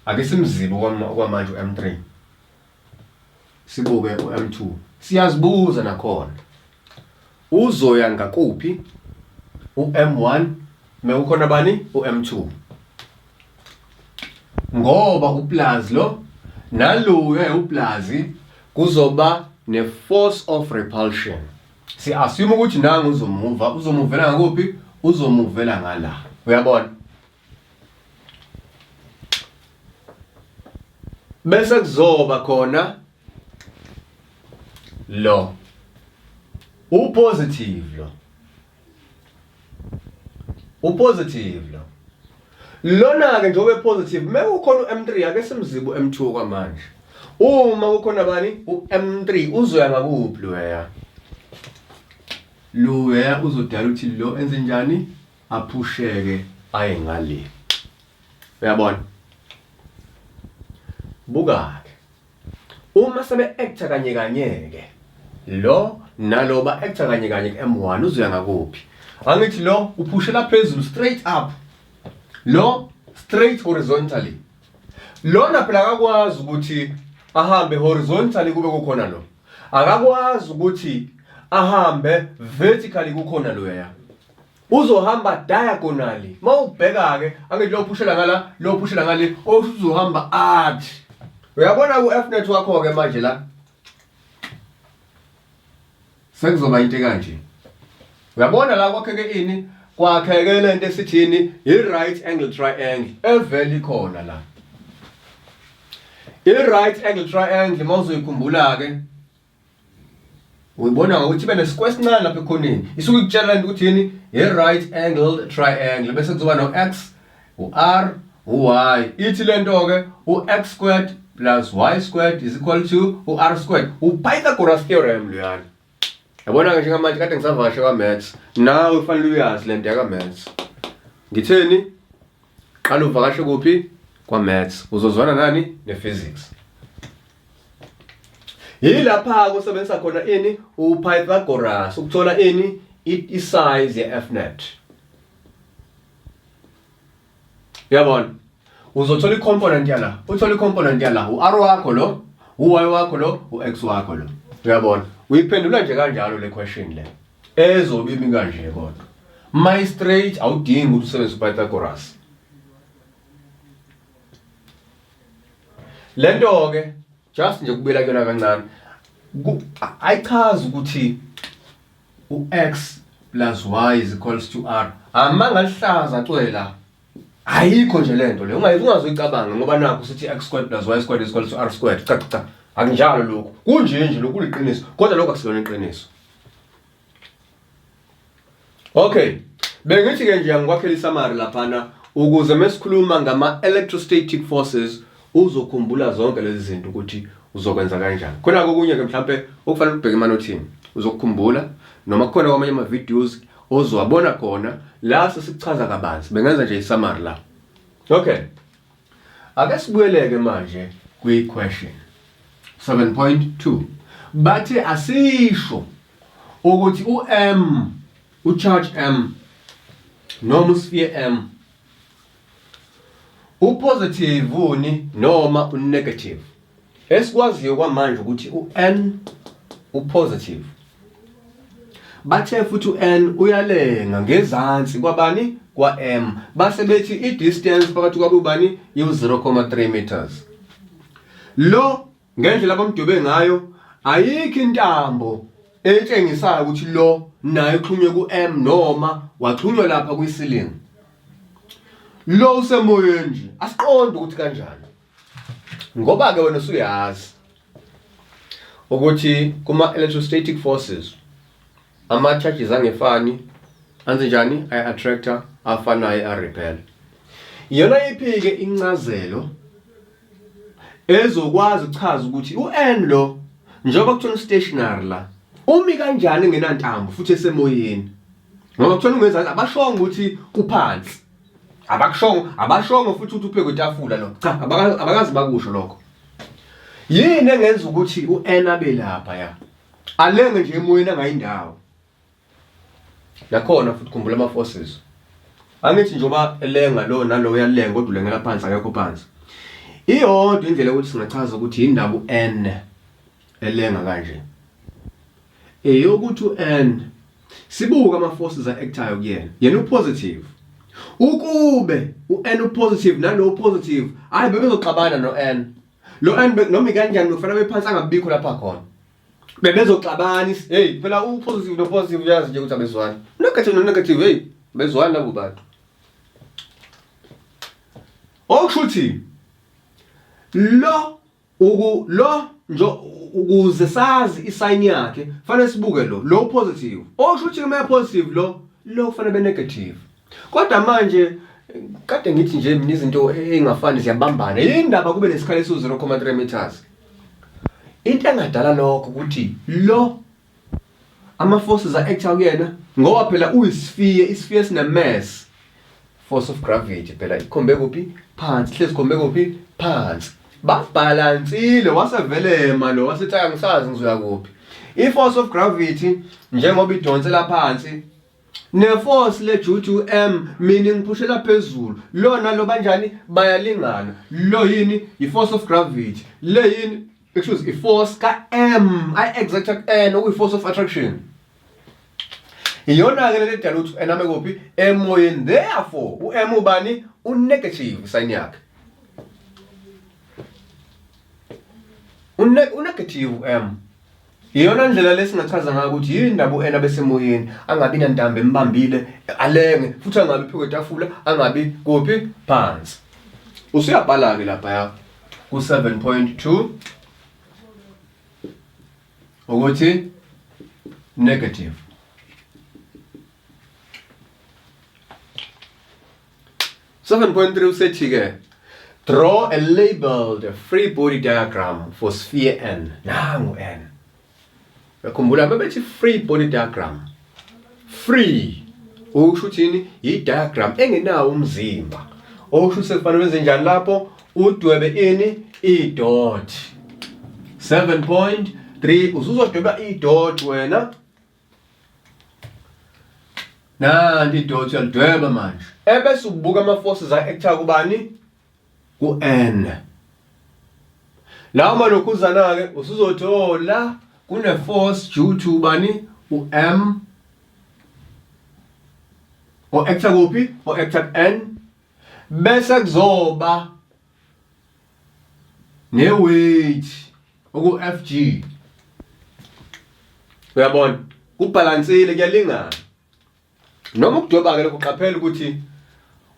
ake simzibe okwamanje u-M3, sibuke u-M2. Siyazibuza nakhona, uzoya ngakuphi u-M1 mekukhona bani u-M2? Ngoba uplus lo naloya uplus kuzoba ne-force of repulsion. Si assume ukuthi nangu uzomuva, uzomuvela ngakuphi? Uzomuvela ngala. Uyabona? Bese kuzoba khona lo upositive, lo upositive lo. Lona-ke njengoba epositive, mekukhona u-M3, ake simzibe u-M2 kwamanje. Uma kukhona bani u-M3, uzoya ngakuphi loya? Loya uzodala ukuthi lo enze njani? Aphusheke aye ngale. Uyabona? Buka-ke, uma sebe-acta kanye kanye-ke lo nalo ba-acta kanye kanye ku-M1, uzoya ngakuphi? Angithi lo uphushela phezulu straight up, lo straight horizontally. Lona phela akakwazi ukuthi ahambe horizontally kube kukhona lo, akakwazi ukuthi ahambe vertically kukhona loya. Uzohamba diagonally. Mawubheka ke, angithi lo phushela ngala, lo phushela ngale, osuzohamba athi. Uyabona ku Fnet wakho ke manje la, sekuzoba into kanje. Uyabona la kwakheke ini? Kwakheke lento esithini? I-right angle triangle evele ikhona la. I-right angle triangle mawuzoyikhumbula ke, uyibona ngokuthi ibe nesquare esincane lapha ekhoneni. Isuke ikutshela lento ukuthi yini? I-right angle triangle. Bese kuzoba no-x, u-r, u-y. Ithi lento ke u-x squared plus y squared is equal to u-r squared. U-Pythagoras theorem loyana. Yabona ke njengamanje kade ngisavakashe kwa-maths, nawe ufanele uyazi lento yaka-maths. Ngitheni? Qala uvakashe kuphi? Kwa-maths. Uzozwana nani? Ne-physics. Yilapha kusebenzisa khona ini? UPythagoras ukuthola ini? I-size ye-Fnet. Uyabona? Uzothola i-component yala, uthole i-component yala, u-r wakho lo, u-y wakho lo, u-x wakho lo. Uyabona? Uyiphendula nje kanjalo le question le. Ezobe imi kanje kodwa. My straight awudingi ukuthi usebenzise uPythagoras. Lento ke just nje kubuyela kuyona kancane. Ayichazi ukuthi u-x plus y is equals to r. Amanga lihlaza cwela. Ayikho nje lento le. Ungazuyicabanga ngoba nakho sithi x squared plus y squared is equal to r squared. Cha cha. Akunjalo lokho. Kunje nje lokhu kuliqiniso. Kodwa lokho akusilona iqiniso. Okay. Bengithi ke nje angikwakhela isamari laphana ukuze mesikhuluma ngama electrostatic forces uzokhumbula zonke lezi zinto ukuthi uzokwenza kanjani. Khona kokunye ke mhlambe okufanele ubheke emanothini uzokukhumbula, noma kukhona kwamanye ama videos ozowabona khona la sesikuchaza kabanzi. Bengenza nje isummary la. Okay. Ake sibuyeleke manje kwi question. 7.2 bathi asisho ukuthi u-M u-charge M noma usphere M upositive uni noma unegative. Esikwaziyo kwamanje ukuthi u-N upositive. Bathe futhi u-N uyalenga ngezansi kwabani kwa-M base bethi i-distance phakathi kwabo ubani iwu-0,3 meters. Lo ngendlela abamdwebe ngayo ayikho intambo etshengisayo ukuthi lo naye uxhunywe ku-M noma waxhunywa lapha kwi-ceiling. Lo usemoyeni nje asiqondi ukuthi kanjani. Ngoba ke wena usuyazi ukuthi kuma electrostatic forces ama charges angefani anze njani ay attractor afanayo a repel. Iyona iphi ke incazelo ezokwazi ukuchaza ukuthi u-N lo njengoba kuthiwa stationary la umi kanjani engenantambo futhi esemoyeni ngoba kuthiwa ungezansi abashongo ukuthi uphansi abakushongo abashongo futhi ukuthi uphe kwetafula lo cha abakazi bakusho lokho yini engenza ukuthi u-N abe lapha ya alenge nje emoyeni angayindawo Nakhona futhi khumbula ama forces. Angithi njengoba elenga lo nalo uyalenga kodwa ulengela phansi akekho phansi. Iyodwa indlela yokuthi singachaza ukuthi yindaba u-N elenga kanje. Eyokuthi u-N sibuke ama forces a-actayo kuyena. Yena upositive. Ukube u-N upositive nalo upositive, hayi bebezoxabana no-N. Lo N noma ikanjani bekufanele bephansi angabikho lapha khona. Bebezoxabana hey phela u positive no positive uyazi nje ukuthi abezwani. Negative no negative hey bezwani labo bantu. Okusho ukuthi lo uku lo nje ukuze sazi isign yakhe fanele sibuke lo lo positive. Okusho ukuthi uma positive lo lo kufanele be negative. Kodwa manje kade ngithi nje mina izinto ey'ngafani ziyabambana. Yindaba kube nesikhala esiwu-0,3 meters. Into engadala lokho ukuthi lo ama forces a-acta kuyena ngoba phela uyisifiye, isifiye sine mass. Force of gravity phela ikhombe kuphi? Phansi, hlezi khombe kuphi? Phansi. Babhalansile wasevelema lo wasethi angisazi ngizoya kuphi. I-force of gravity njengoba idonsela phansi ne-force le due to m mina ngiphushela phezulu lo nalo banjani bayalingana lo yini i-force of gravity le yini excuse i-force ka-m i-exact ku-n okuyi-force of attraction iyona-ke lento edala ukuthi u-n ame kuphi emoyeni therefore u-m ubani u-negative sign yakhe u-negative u-m Iyona ndlela lesingachaza ngayo ukuthi yini ndaba u-Ena besemoyeni angabi nantambo embambile alenge futhi angabi phezu kwetafula angabi kuphi phansi. Usuyabhala-ke laphaya ku-7.2 ukuthi negative. 7.3 usethi-ke draw a labeled free body diagram for sphere N. Nangu N. Uyakhumbula bebethi free body diagram. Free usho uthini? I-diagram engenawo umzimba. Okusho ukuthi sekufanele wenze njani lapho? Udwebe ini? I-dot. 7.3 usuzodweba i-dot wena. Nanti idot uyalidweba manje. Ebese ubuka ama forces a-acta kubani? Ku-N. Lawo malokhuzana ke usuzothola kune force due to bani? U-M. O-acta kuphi? O-acta ku-N. Bese kuzoba ne-weight oku-FG. Uyabona? Kubhalansile kuyalingana. Noma ukudweba-ke lokhu qaphela ukuthi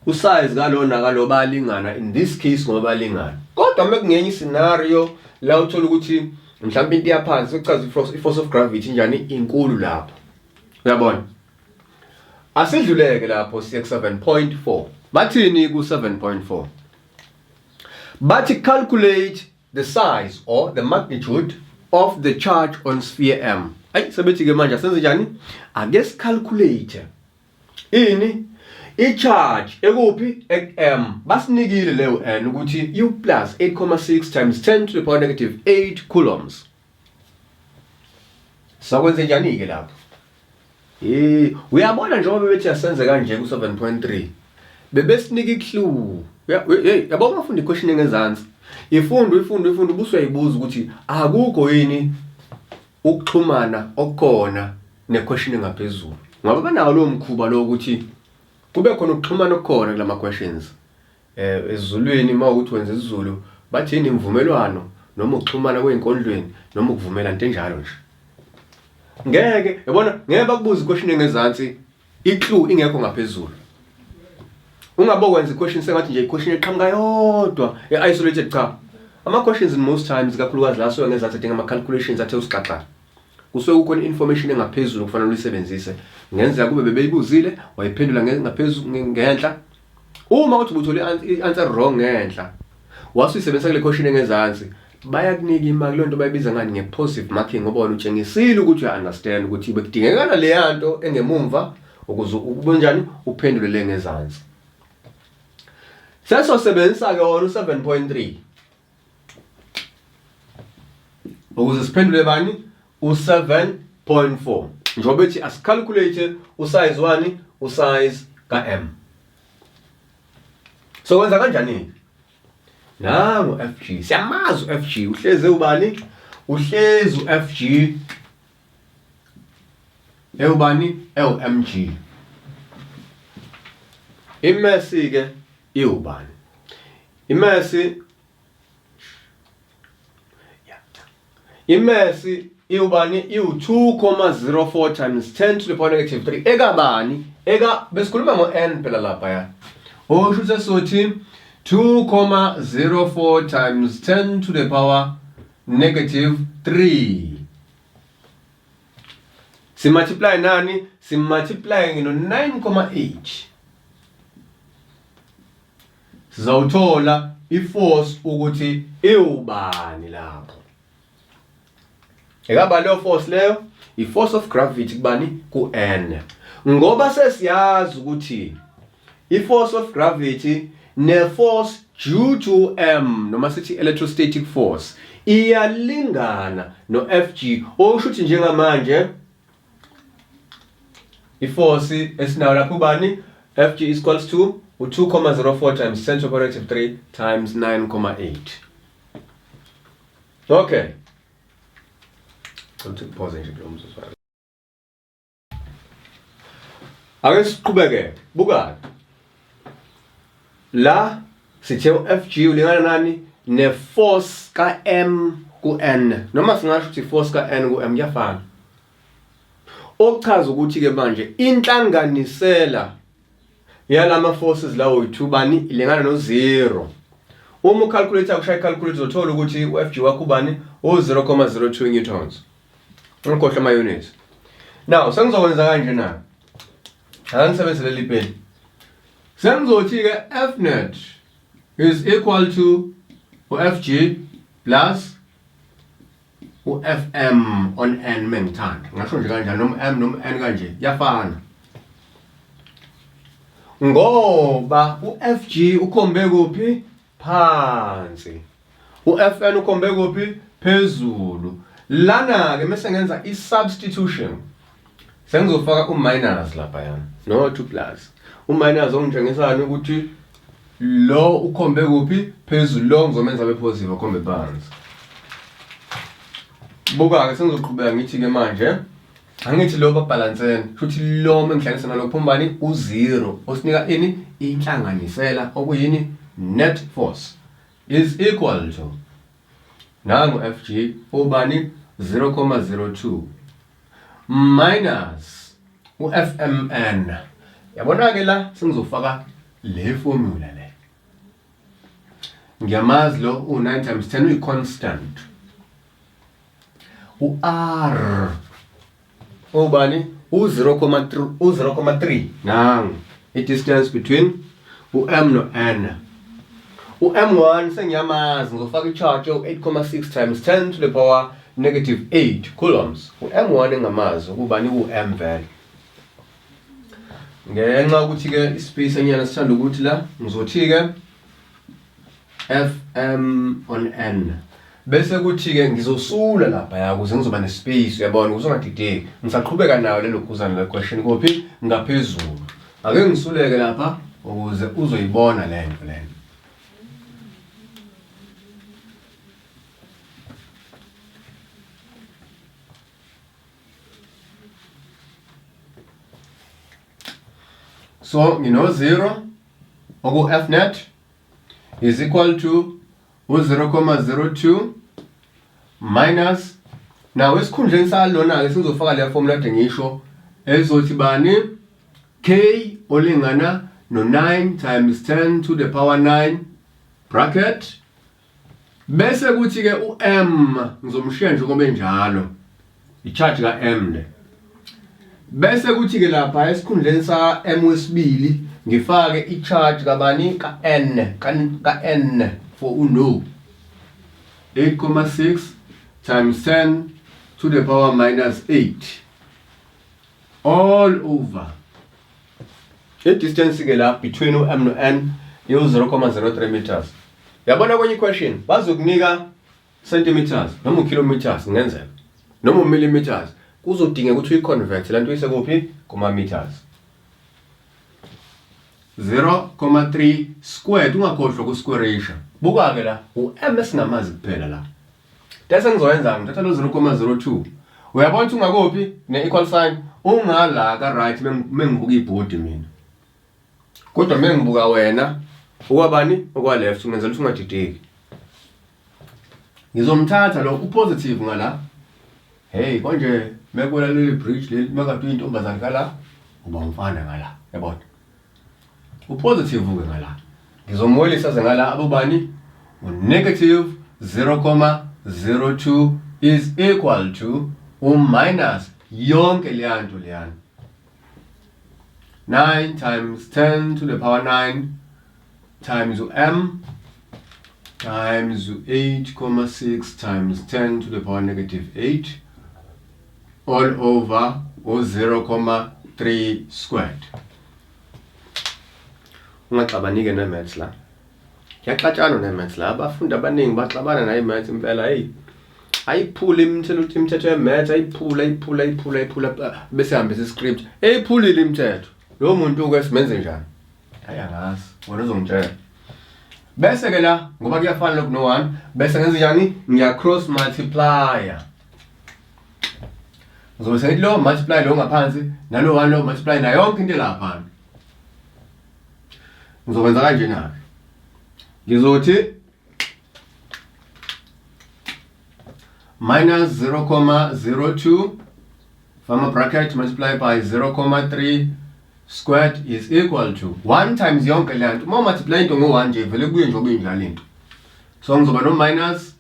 usize kalo nakalo bayalingana in this case ngoba bayalingana. Kodwa uma kungenye scenario la uthola ukuthi mhlawumbe into iyaphansi sekuchaza i-force of gravity njani inkulu lapho. Uyabona? Asidluleke lapho siye ku-7.4. Bathini ku-7.4? Bathi calculate the size or the magnitude of the charge on sphere M. Ayi sebethi ke manje asenze njani? Ake sicalculate. Ini? I-charge ekuphi? Ek-M. Basinikile leyo N ukuthi U plus 8,6 times 10 to the power negative 8 coulombs. Sakwenze njani-ke lapho? Eh, uyabona njengoba bebethi asenze kanje ku-7.3. Bebesinika i-clue. Hey, yabo ungafunda i-question engezansi. Ifunda, uyifunde, uyifunde ubuse uyayibuza ukuthi akukho yini ukuxhumana okukhona ne-question engaphezulu. Ngoba banawo lowo mkhuba lo ukuthi kube khona ukuxhumana okukhona kulama questions. Eh esiZulwini uma ukuthi wenza isiZulu bathi yini imvumelwano noma ukuxhumana kwezinkondlweni noma ukuvumela into enjalo nje. Ngeke yabona ngeke bakubuze question engezansi i-clue ingekho ngaphezulu. Ungabokwenza i-question sengathi nje i-question eqhamuka yodwa e-isolated cha. Ama-questions in most times kakhulukazi la asuke ngezansi adinga ama-calculations athe usixaxa. Kusuke kukhona i-information engaphezulu kufanele uyisebenzise. Ngenzeka kube bebeyibuzile wayiphendula ngaphezulu ngenhla. Uma uthi ubuthole i-answer wrong ngenhla wase uyisebenzisa kule question engezansi bayakunika imali leyo nto bayibiza ngani nge-positive marking ngoba wena utshengisile ukuthi uya-understand ukuthi bekudingekala leya nto engemumva ukuze ube njani uphendule le ngezansi. Sesosebenzisa-ke wona u-7.3 ukuze siphendule bani u-7.4 njengoba ethi asicalculate usize wani usize ka-m so wenza kanjani nangu FG siyamazi uFG uhlezi ubani uhlezi uFG ewubani ewMG imesi ke iwubani imesi imesi iwubani iwu-2,04 times 10 to the power negative 3 ekabani eka besikhuluma ngo-n phela lapha ya osho ukuthi sesizothi 2,04 times 10 to the power negative 3 simultiply nani simultiply no-9,8 Sizawuthola i-force ukuthi iwubani lapho. Ekaba leyo force leyo i-force of gravity kubani ku-N. Ngoba sesiyazi ukuthi i-force of gravity ne-force due to M noma sithi electrostatic force iyalingana no-Fg okusho ukuthi njengamanje iforce esinayo lapho ubani Fg is equals to u-2,04 times 10 to the power negative 3 times 9,8 okay Uthi pause nje kulo mzuzu ake siqhubeke buka la sithe u-Fg ulingana nani ne-force ka-M ku-N noma singasho ukuthi i-force ka-N ku-M kuyafana okuchaza ukuthi ke manje inhlanganisela yalama forces lawo yi-2 bani ilingana no-0 uma ucalculator kushaya i-calculator uzothola ukuthi u-Fg wakho ubani u-0,02 newtons ungakhohlwa ama-units now sengizokwenza kanje na angisebenzise leli peni sengizothi-ke F net is equal to u-Fg plus u-fm on n mengithanda ngasho nje kanjalo noma m noma n kanje yafana ngoba u-fg ukhombe kuphi phansi u-fn ukhombe kuphi phezulu lana-ke mese ngenza i-substitution sengizofaka u-minus laphayana not u-plus u-minus ongitshengisani ukuthi lo ukhombe kuphi phezulu lo ngizomenza abe positive akhombe phansi buka-ke sengizoqhubeka ngithi-ke manje angithi lo babhalansene futhi lo mengihlanganisa nalo phumbani u-zero osinika ini inhlanganisela okuyini net force is equal to nangu FG ubani 0,02 minus uFMN yabona ke la sengizofaka le formula le ngiyamazi lo u9 times 10 uyi constant u-R ubani u-0,3 u-0,3 nangu i-distance between u-M no-N u-M1 sengiyamazi ngizofaka i-charge ewu-8,6 times 10 to the power negative 8 coulombs u-M1 engamazi ukubani u-M vele. Ngenxa yokuthi ke ispace enyana sithanda ukuthi la ngizothi ke FM on N. Bese kuthi ke ngizosula lapha ya ukuze ngizoba nespace uyabona ukuze ungadideki. Ngisaqhubeka nayo lelo guzana le question kuphi ngaphezulu. Ake ngisuleke lapha ukuze uzoyibona lento lena. So ngino 0 oku F net is equal to u-0,02 minus now esikhundleni salona-ke sengizofaka leya formula kade ngisho ezothi bani k olingana no-9 times 10 to the power 9 bracket bese kuthi ke u-m ngizomshiya njengoba enjalo i-charge ka-m le bese kuthi ke lapha esikhundleni sa m wesibili ngifake i-charge kabani ka-n ka-n for u-no 8,6 times 10 to the power minus 8 all over i-distance ke la between u-m no-n iwu-0,03 meters yabona kwenye question bazokunika centimeters noma u-kilometers kungenzeka noma u-millimeters kuzodingeka ukuthi uyi-convert le nto uyise kuphi kuma-meters 0,3 squared ungakhohlwa kusquareisha buka-ke la u-m esingamazi kuphela la Tese ngizoyenza ngithatha lo 0,02. Uyabona ukuthi ungakuphi ne equal sign ungala ka right mengibuka ibhodi mina. Kodwa mengibuka wena okwabani okwa left ngenzela ukuthi ungadideki. Ngizomthatha lo upositive ngala. Hey konje mekwela leli bridge leli makade uyintombazane kala uba umfana ngala yabona. Upositive ke ngala. Ngizomwelisa ze ngala abobani? Negative 0,02 is equal to u-minus yonke leya nto leyana. 9 times 10 to the power 9 times m times 8,6 times 10 to the power negative 8 all over u-0,3 squared. Ungaxabani-ke ne-maths la. Kuyaxatshanwa ne-maths la. Abafundi abaningi baxabana nayo i-maths impela hey. Ayiphule imithetho imithetho ye-maths ayiphule ayiphule ayiphule ayiphule bese hambisa iscript. Eyiphulile imithetho. Lowo muntu-ke simenze njani? Hayi angazi. Wena uzongitshela. Bese ke la ngoba kuyafana lokhu no 1 bese ngenze njani? Ngiya cross multiplier. Ngizobe sengithi lo multiply lo ngaphansi nalo 1 lo multiply nayo yonke into lapha. Ngizokwenza kanjena ke. Ngizothi minus 0,02 fama bracket multiply by 0,3 squared is equal to 1 times yonke le nto. Uma multiply into ngo-1 nje vele kubuye nje okuyinjalo into. So ngizoba no minus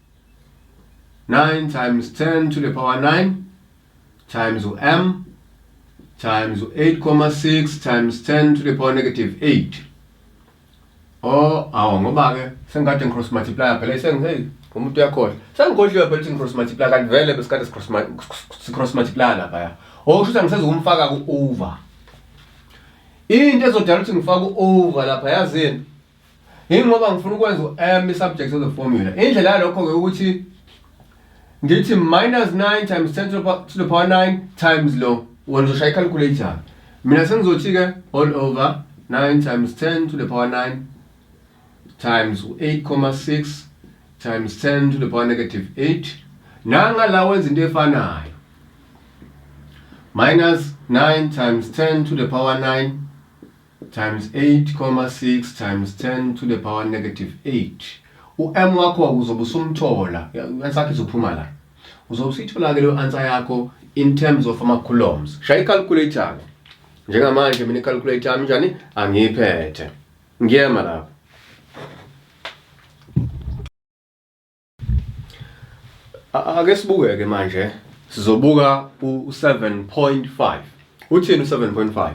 9 times 10 to the power 9 times m times 8,6 times 10 to the power negative 8. Oh, awu ngoba ke sengikade ngicross multiply phela sengi umuntu uyakhohlwa. Sengikhohliwe phela ukuthi ngicross multiply kanti vele besikade cross multiply lapha ya. Oh, kusho ukuthi angisezukumfaka ku over. Into ezodala ukuthi ngifake u-over lapha yazini? Yingoba ngifuna ukwenza u-m i-subject of the formula. Indlela yalokho-ke ukuthi ngithi minus 9 times 10 to the power 9 times lo. Wena uzoshaya i-calculator. Mina sengizothi-ke all over 9 times 10 to the power 9 times 8,6 times 10 to the power negative 8. Nanga la wenza into efanayo. Minus 9 times 10 to the power 9 times 8,6 times 10 to the power negative 8. U-m wakho uzobe usumthola, i-answer yakho izophuma la. Uzobe usuyithola-ke leyo answer yakho in terms of ama-coulombs. Shaya i-calculator-ke. Njengamanje mina i-calculator yami njani? Angiyiphethe. Ngiyema lapho. Ake sibukeke manje sizobuka u-7.5. Uthini u-7.5?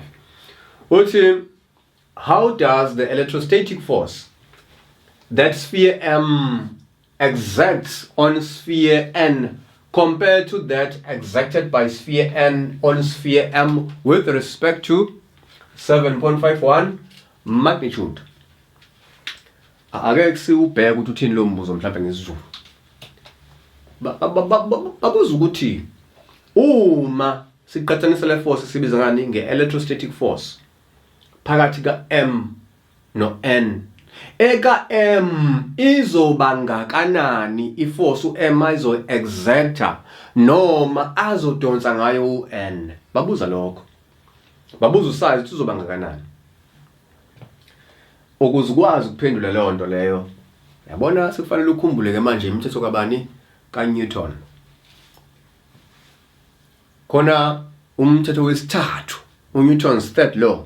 Uthi how does the electrostatic force that sphere M exerts on sphere N compared to that exerted by sphere N on sphere M with respect to 7.51 magnitude. Ake siwubheke ukuthi uthini lo mbuzo mhlawumbe ngesiZulu. Babuza ukuthi uma siqhathanisa le force sibiza ngani nge-electrostatic force phakathi ka-M no-N eka-M izoba ngakanani iforce u-M ayizo-exerta noma azodonsa ngayo u-N babuza lokho babuza usize ukuthi uzoba ngakanani ukuze ukwazi ukuphendula leyo nto leyo yabona sekufanele ukhumbule ke manje imithetho kabani kaNewton khona umthetho wesithathu uNewton's third law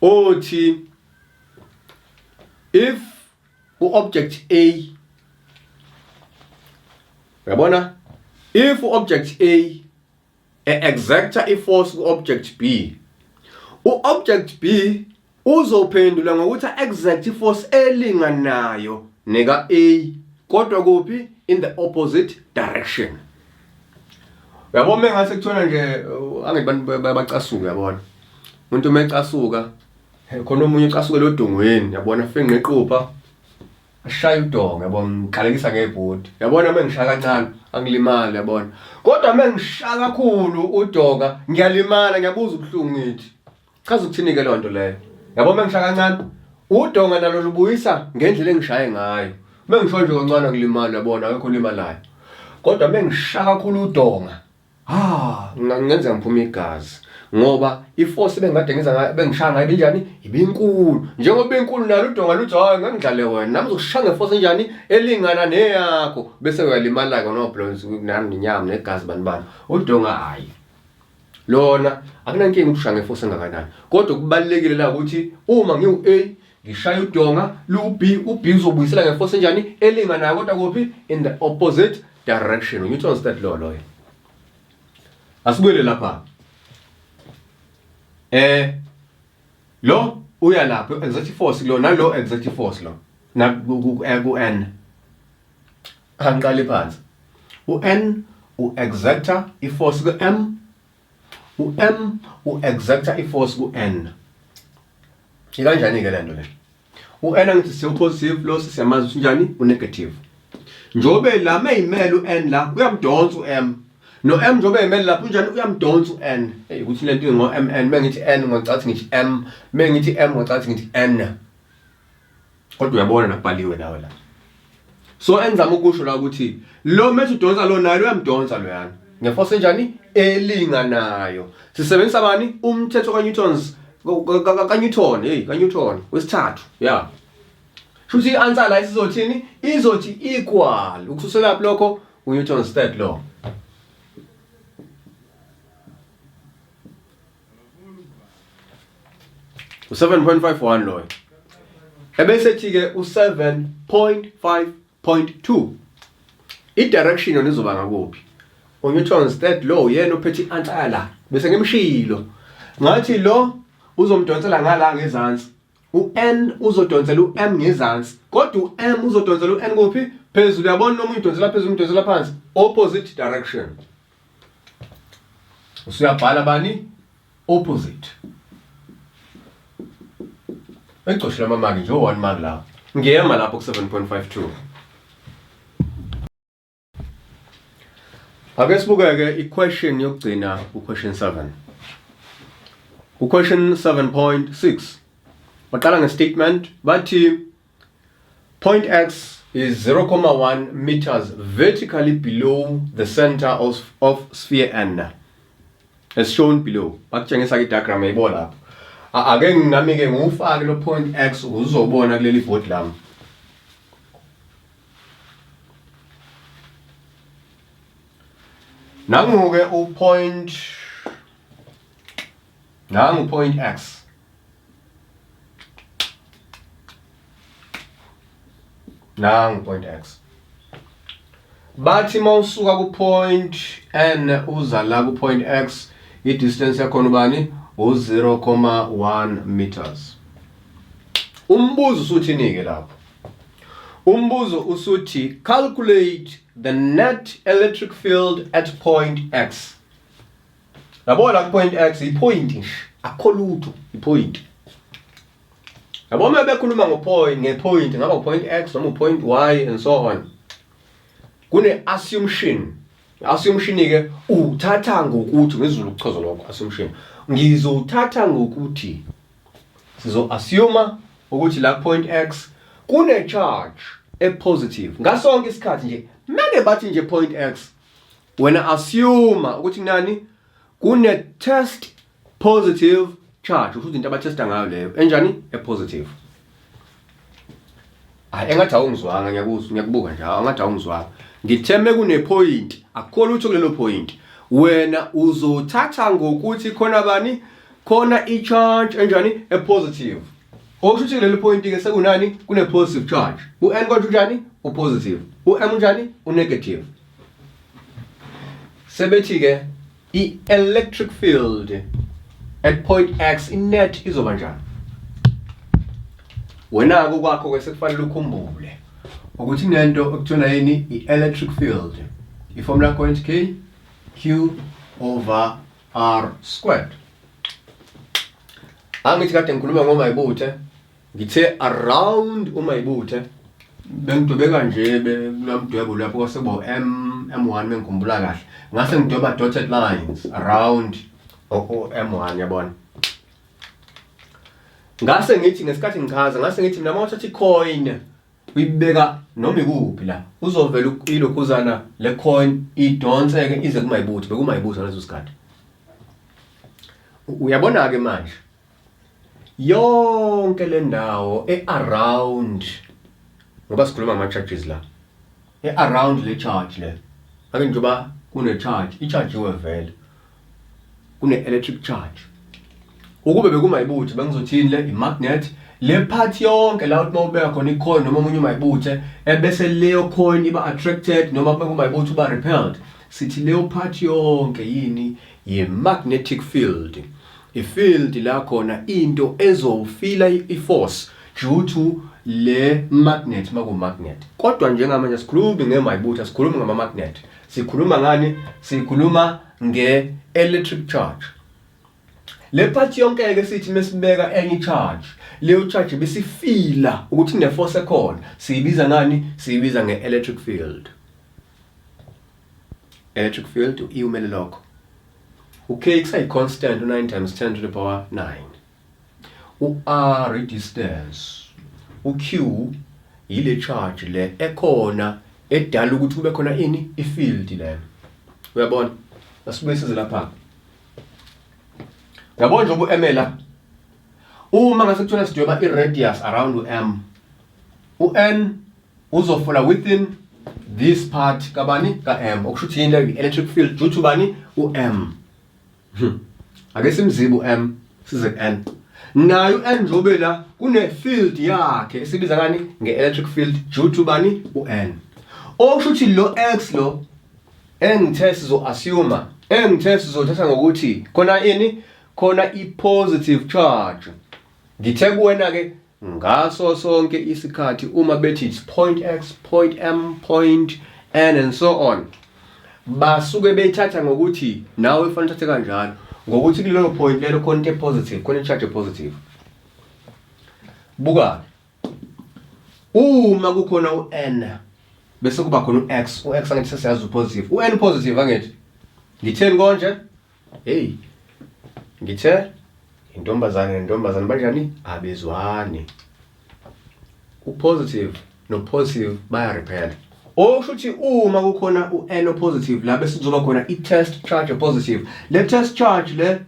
othi if uobject A uyabona if uobject A e-exerta i-force ku-object B u-object B uzophendula ngokuthi a-exert i-force elinganayo neka-A kodwa kuphi in the opposite direction uyabona uma ngase kuthiwa nje angithi abantu bacasuka uyabona umuntu uma ecasuka khona omunye ucasukela odongweni yabona finqa iqupha ashaya udonga yabona ngiqalekisa ngebhodi yabona uma ngishaya kancane angilimali yabona kodwa uma ngishaya kakhulu udonga ngiyalimala ngiyabuza ubuhlungu ngithi chaza ukuthini ke lonto leyo yabo uma ngishaya kancane udonga nalo lubuyisa ngendlela engishaye ngayo uma ngisho nje kancane angilimali yabona akekho olimalayo kodwa uma ngishaya kakhulu udonga Ah, ngingenza ngiphume igazi ngoba iforce bengikade ngiza ngayo bengishaya ngayo ibinjani ibinkulu njengoba inkulu nalo udonga luthi hayi ngangidlale wena nami uzokushaya ngeforce enjani elingana neyakho bese uyalimala ke no blonzi nami nenyama negazi bani bani udonga hayi lona akunankinga ukushaya ngeforce engakanani kodwa kubalekile la ukuthi uma ngiwu A ngishaya udonga lu B u B uzobuyisela ngeforce enjani elinganayo kodwa kuphi in the opposite direction uNewton's third law loyo asibuyele lapha eh lo uya lapho exert force lo nalo exert force lo na ku N angiqale phansi u N u exerta i force ku M u M u exerta i force ku N ikanjani ke lento le U-N angithi siwu-positive lo siyamazi ukuthi njani u-negative. Njobe la meyimele u-N la uyamdonsa u-M. No-M njobe emele lapho unjani uyamdonsa u-N. Hey ukuthi lento ngo M N mengithi N ngocathi ngithi M mengithi M ngocathi ngithi N. Kodwa uyabona nakubhaliwe nawe la. So engizama ukusho la ukuthi lo methi udonsa lo naye uyamdonsa loyana. Ngeforce enjani elinganayo. Sisebenzisa bani umthetho kaNewton's kaNewton hey kaNewton wesithathu yeah. Shuthi i-answer la isizothini izothi equal ukususela lokho uNewton's third law. U-7.51 loyo ebese ethi-ke u-7.5.2 i-direction yona izoba ngakuphi uNewton's third law yena ophethe i-answer la bese ngimshilo ngathi lo uzomdonsela ngala ngezansi u-N uzodonsela u-M ngezansi kodwa u-M uzodonsela u-N kuphi phezulu uyabona noma udonsela phezulu udonsela phansi opposite direction usuyabhala bani opposite ecoshela amamaki nje o-one mark lawo ngiyema lapho ku-7.52 ake sibukeke i-question yokugcina ku-question 7 ku-question 7.6 baqala nge-statement bathi Point X is 0.1 meters vertically below the center of sphere N as shown below. Bakutshengisa ke diagram yayibo lapho. Ake nami ke ngiwufake lo point X uzobona kuleli board lami. Nangu ke u point nangu point X. Nangu point X. Bathi mawusuka ku point N uza la ku point X i distance yakhona ubani u-0.1 meters. Umbuzo usuthini ke lapho? Umbuzo usuthi calculate the net electric field at point X. Yabo la ku point X i point nje. Akukho lutho, ipoint. Yabo uma bekhuluma ngopoint, ngepoint ngaba upoint X noma upoint Y and so on. Kune assumption. Assumption ke uthatha ngokuthi ngizulu kuchaza lokho assumption. Ngizothatha ngokuthi sizo assume ukuthi la point X kune charge e positive. Ngasonke isikhathi nje meke bathi nje point X wena assume ukuthi kunani kune test positive charge usho into abatesta ngayo leyo enjani e positive. Hayi engathi awungizwanga ngiyakuzwa ngiyakubuka nje angathi awungizwanga. Ngitheme kune point akukho lutho kulelo point. Wena uzothatha ngokuthi khona bani khona i charge enjani e positive. Okusho ukuthi kuleli point ke sekunani kune positive charge. U N konje unjani? U positive. U M unjani? U negative. Sebethi ke i-electric field at point X i-net izoba njani? Wena-ke kwakho ke sekufanele ukhumbule ukuthi kunento okuthiwa yini i-electric field. I-formula point K Q over R squared. Angithi kade ngikhuluma ngomayibuthe ngithe around umayibuthe bengidwebe kanje kulamdwebo lapho kwase kuba M M1 mengikhumbula kahle ngase ngidweba dotted lines around o M1 yabona ngase ngithi ngesikhathi ngichaza ngase ngithi mina mawuthatha icoin uyibeka noma ikuphi la uzovela ilokhuzana le coin idonseke ize kumayibuthe bekumayibuthe ngaleso sikhathi uyabona ke manje yonke le ndawo e-around ngoba sikhuluma ngama-charges la e-around le charge le ake njengoba kune-charge i-charge-iwe vele kune-electric charge ukube bekumayibuthi bengizothini le i-magnet le part yonke la uthi mawubeka khona i-coin noma omunye umayibuthe ebese leyo coin iba attracted noma bekumayibuthi uba repelled sithi leyo part yonke yini ye-magnetic field i-field la khona into ezofila i-force due to le magnet maku-magnet kodwa njengamanje sikhulumi ngemayibutha sikhuluma ngama-magnet sikhuluma ngani sikhuluma nge-electric charge le part yonke ke sithi mesibeka enye charge leyo charge besifila ukuthi ine force ekhona siyibiza ngani siyibiza nge-electric field electric field u-E umele lokho u-K kusayi-constant u-9 times 10 to the power 9 u-R i-distance u-Q yile charge le ekhona edala ukuthi kube khona ini i-field lena uyabona asibuye size lapha uyabona njengoba u-M la uma ngase kuthiwa sidweba i-radius around u-M u-N uzofola within this part kabani ka-M okusho ukuthi yini leyo i-electric field due to bani u-M Ake simzibe u-M size ku-N. Naye u-N njengoba la kune field yakhe esibiza ngani nge-electric field due to bani u-N. Okusho ukuthi lo X lo engithe sizo-assume engithe sizothatha ngokuthi khona ini khona i-positive charge. Ngithe kuwena ke ngaso sonke isikhathi uma bethi it's point X, point M, point N and so on basuke beyithatha ngokuthi nawe ufanele uthathe kanjalo ngokuthi kulelo point lelo khona into positive khona i-charge positive buka uma kukhona u-N bese kuba khona u-X u-X angithi sesiyazi u-positive u-N positive angithi ngitheni konje Hey. Ngithe intombazane nentombazane banjani? Abezwani. U-positive no-positive baya-repel. Okusho ukuthi uma kukhona u-N positive la bese kuzoba khona i-test charge positive. Le test charge le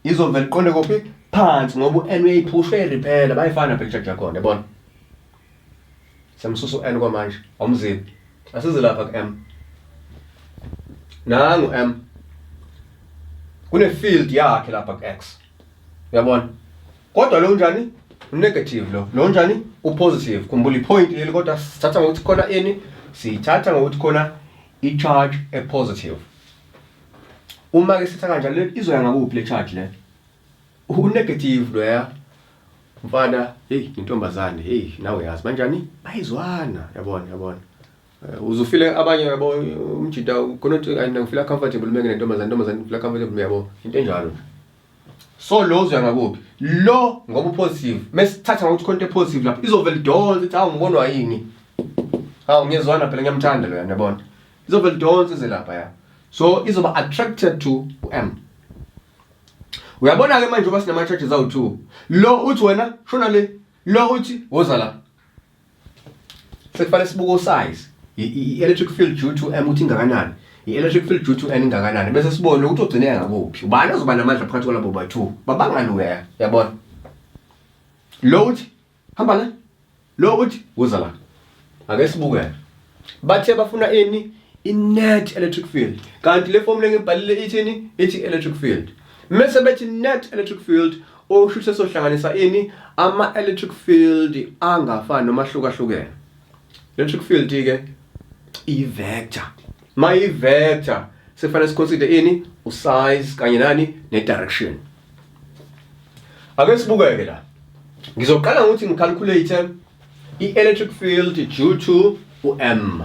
izovela iqonde kuphi? Phansi ngoba u-N uyayiphusha uyayirepela bayifana phela i-charge yakhona yabona. Semsusa u-N kwamanje awumzibi. Asize lapha ku-M. Nangu M. Kune field yakhe lapha ku-X. Uyabona? Kodwa lo unjani? Unegative lo. Lo unjani? Upositive. Khumbula ipoint leli kodwa sithatha ngokuthi khona ini? Sithatha ngokuthi khona i-charge e-positive. Uma ke sithatha kanjalo izoya ngakuphi le charge le? U-negative loya mfana hey intombazane hey nawe yazi banjani bayizwana yabona yabona eh, uzufile abanye yabo umjida khona uthi ayina ngifila comfortable uma nginentombazane intombazane ngifila comfortable yabo into enjalo nje. So lo uzoya ngakuphi? Lo ngoba upositive, mesithatha ngokuthi khona into epositive lapha, izovela idonse ithi hawu ngibonwa yini? Hawu ngiyezwana phela ngiyamthanda lo yana yabona. Izovela idonse ize lapha ya. So izoba attracted to M. Uyabona ke manje uba sinama charges awu2. Lo uthi wena shona le, lo uthi woza la. Sekufanele sibuke usize. I-electric field due to M uthi ingakanani? I-electric field due to N ingakanani? Bese sibone ukuthi ugcine ngakuphi. Ubani ozoba namandla phakathi kwalabo bayi-2? Babangani wena, yabona? Lo uthi hamba la. Lo uthi woza la. Ake sibuke. Bathe bafuna ini? I-net electric field. Kanti le formula engibhalile ithini? Ithi electric field. Mese bethi net electric field okusho ukuthi sesohlanganisa ini? Ama electric field angafani noma ahlukahlukene. Electric field ke i-vector. Ma i-vector sefanele siconsider ini? Usize kanye nani? Ne-direction. Ake sibukeke la. Ngizoqala ngokuthi ngicalculate i-electric field due to u-M.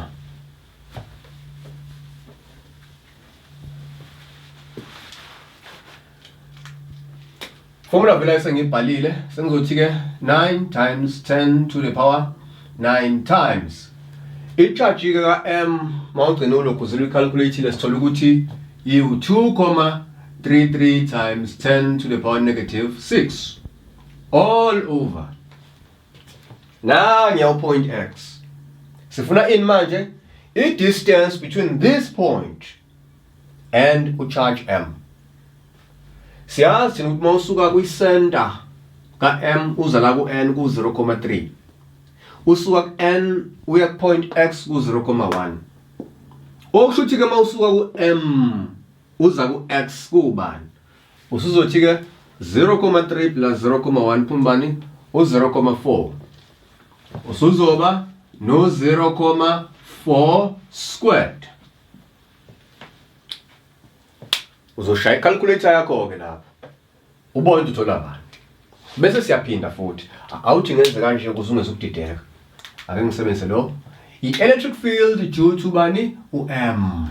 Formula vele sengibhalile, sengizothi ke 9 times 10 to the power 9 times i-charge ke ka-M mawugcina ulokhu uzile uyi-calculate-ile sithola ukuthi iwu-2,33 times 10 to the power negative 6 all over. Nangiya upoint x. Sifuna ini manje? I-distance between this point and ucharge m. Siyazi thina ukuthi uma usuka kwi-center ka-m uza la ku-n ku-0,3 usuka ku-n uya ku-point x ku-0,1 okusho ukuthi-ke uma usuka ku-m uza ku-x kuwubani usuzothi-ke 0,3 plus 0,1 phuma bani u-0,4 usuzoba no-0,4 squared uzoshaya i-calculator yakho-ke lapho ubone ukuthi uthola bani bese siyaphinda futhi awuthi ngenze kanje ukuze ungezukudideka ake ngisebenzise lo i-electric field due to bani u-m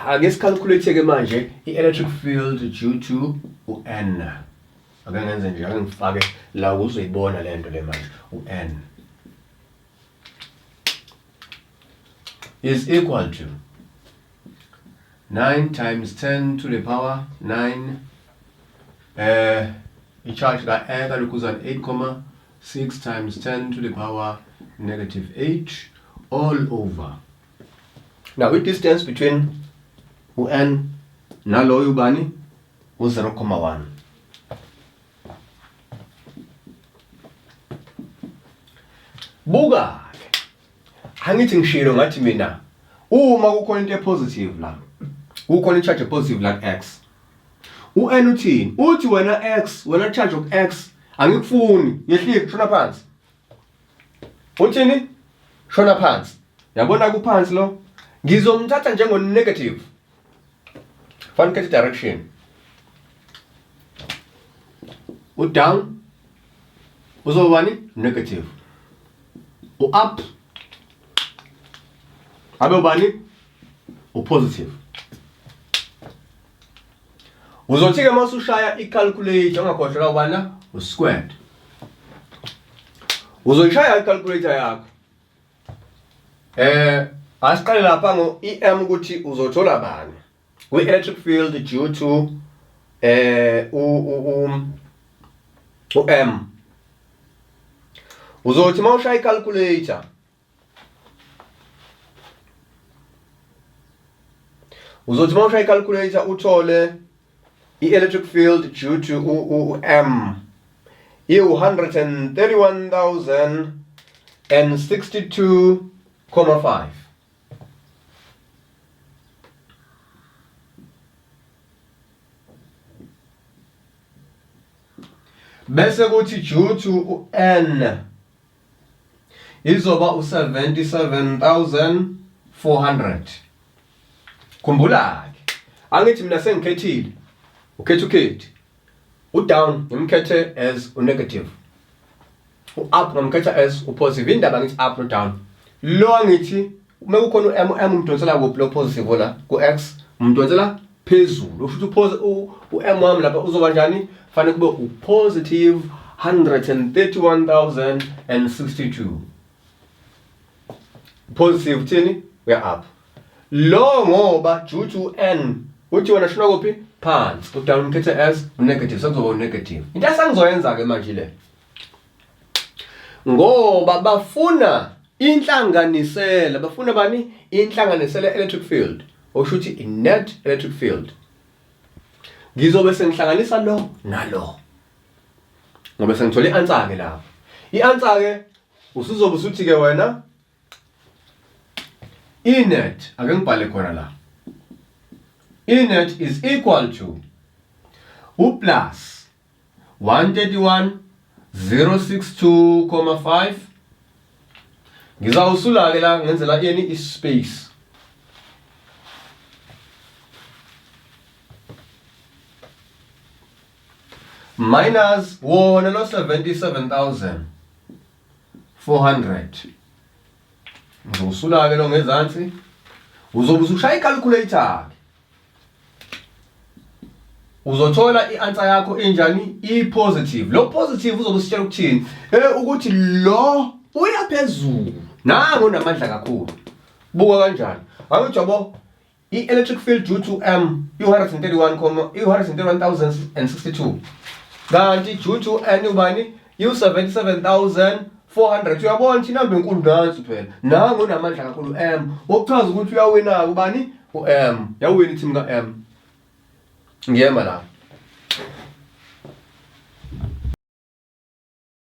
ake sikhalculate ke manje i-electric field due to u-n ake ngenze nje ake ngifake la uzoyibona le nto le manje u-n is equal to 9 times 10 to the power 9 eh i-charge ka-e kalokhuzana 8,6 times 10 to the power negative 8 all over. Now i-distance between u-n naloyo ubani u-0,1. Buka ke. Angithi ngishilo ngathi mina uma kukhona into epositive la, kukhona i-charge epositive la ku-x. U-n uthini? Uthi wena x, wena charge of x angikufuni, yehlike shona phansi. Uthini? Shona phansi. Yabona kuphansi lo? Ngizomthatha njengo negative. Fanele ukhethe direction. U-down uzoba bani? Negative. U-up abe ubani? U-positive. Uzothi-ke uma usushaya i-calculator ungakhohlwa ubani la? U-squared. Uzoyishaya i-calculator yakho. Eh asiqale lapha ngo EM ukuthi uzothola bani kwi electric field due to eh u u u M. Uzothi mawushaya i-calculator uzothi mawushaya i-calculator uthole i-electric field due to u-M iwu-131,062,5. Bese kuthi due to u-N izoba u-77,400. Khumbula-ke angithi mina sengikhethile ukhetha ukhethi udown ngimkhethe as unegative u-up ngamkhetha as upositive indaba ngithi up no down lo angithi uma kukhona u-m u-m umdonsela kuphi lo positive la ku-x umdonsela Phezulu. Usho ukuthi u-M wami lapha uzoba njani? Fanele kube u-positive 131,062. Positive thini? We are up. Lo ngoba due to N uthi wena shona kuphi? Phansi. Udown ngikhethe as negative, sekuzoba negative. Into esengizoyenza ke manje le. Ngoba bafuna inhlanganisela, bafuna bani? Inhlanganisela electric field. Okusho ukuthi i-net electric field. Ngizobe sengihlanganisa lo nalo. Ngoba sengithole i-answer ke lapho. I-answer ke usuzobe usuthi ke wena inet ake ngibhale khona la. Inet is equal to u plus 131,062,5. Ngizawusula ke la ngenzela ini ispace. Minus wona lo 77,400. Ngizowusula ke lo ngezansi. Uzobe usushaya icalculator ke. Uzothola i-answer yakho injani? I-positive. Lo positive uzobe usitshela ukuthini? Ukuthi lo uya phezulu. Nangu unamandla kakhulu. Buka kanjani? Angithi yabo i-electric field due to M i-131, i-131,062. Kanti due to N ubani? U-77,400. Uyabona ukuthi inamba enkulu nansi phela. Nangu unamandla kakhulu M. Okuchaza ukuthi uyawina ubani? U-M. Yawina i-team ka-M. Ngiyema la.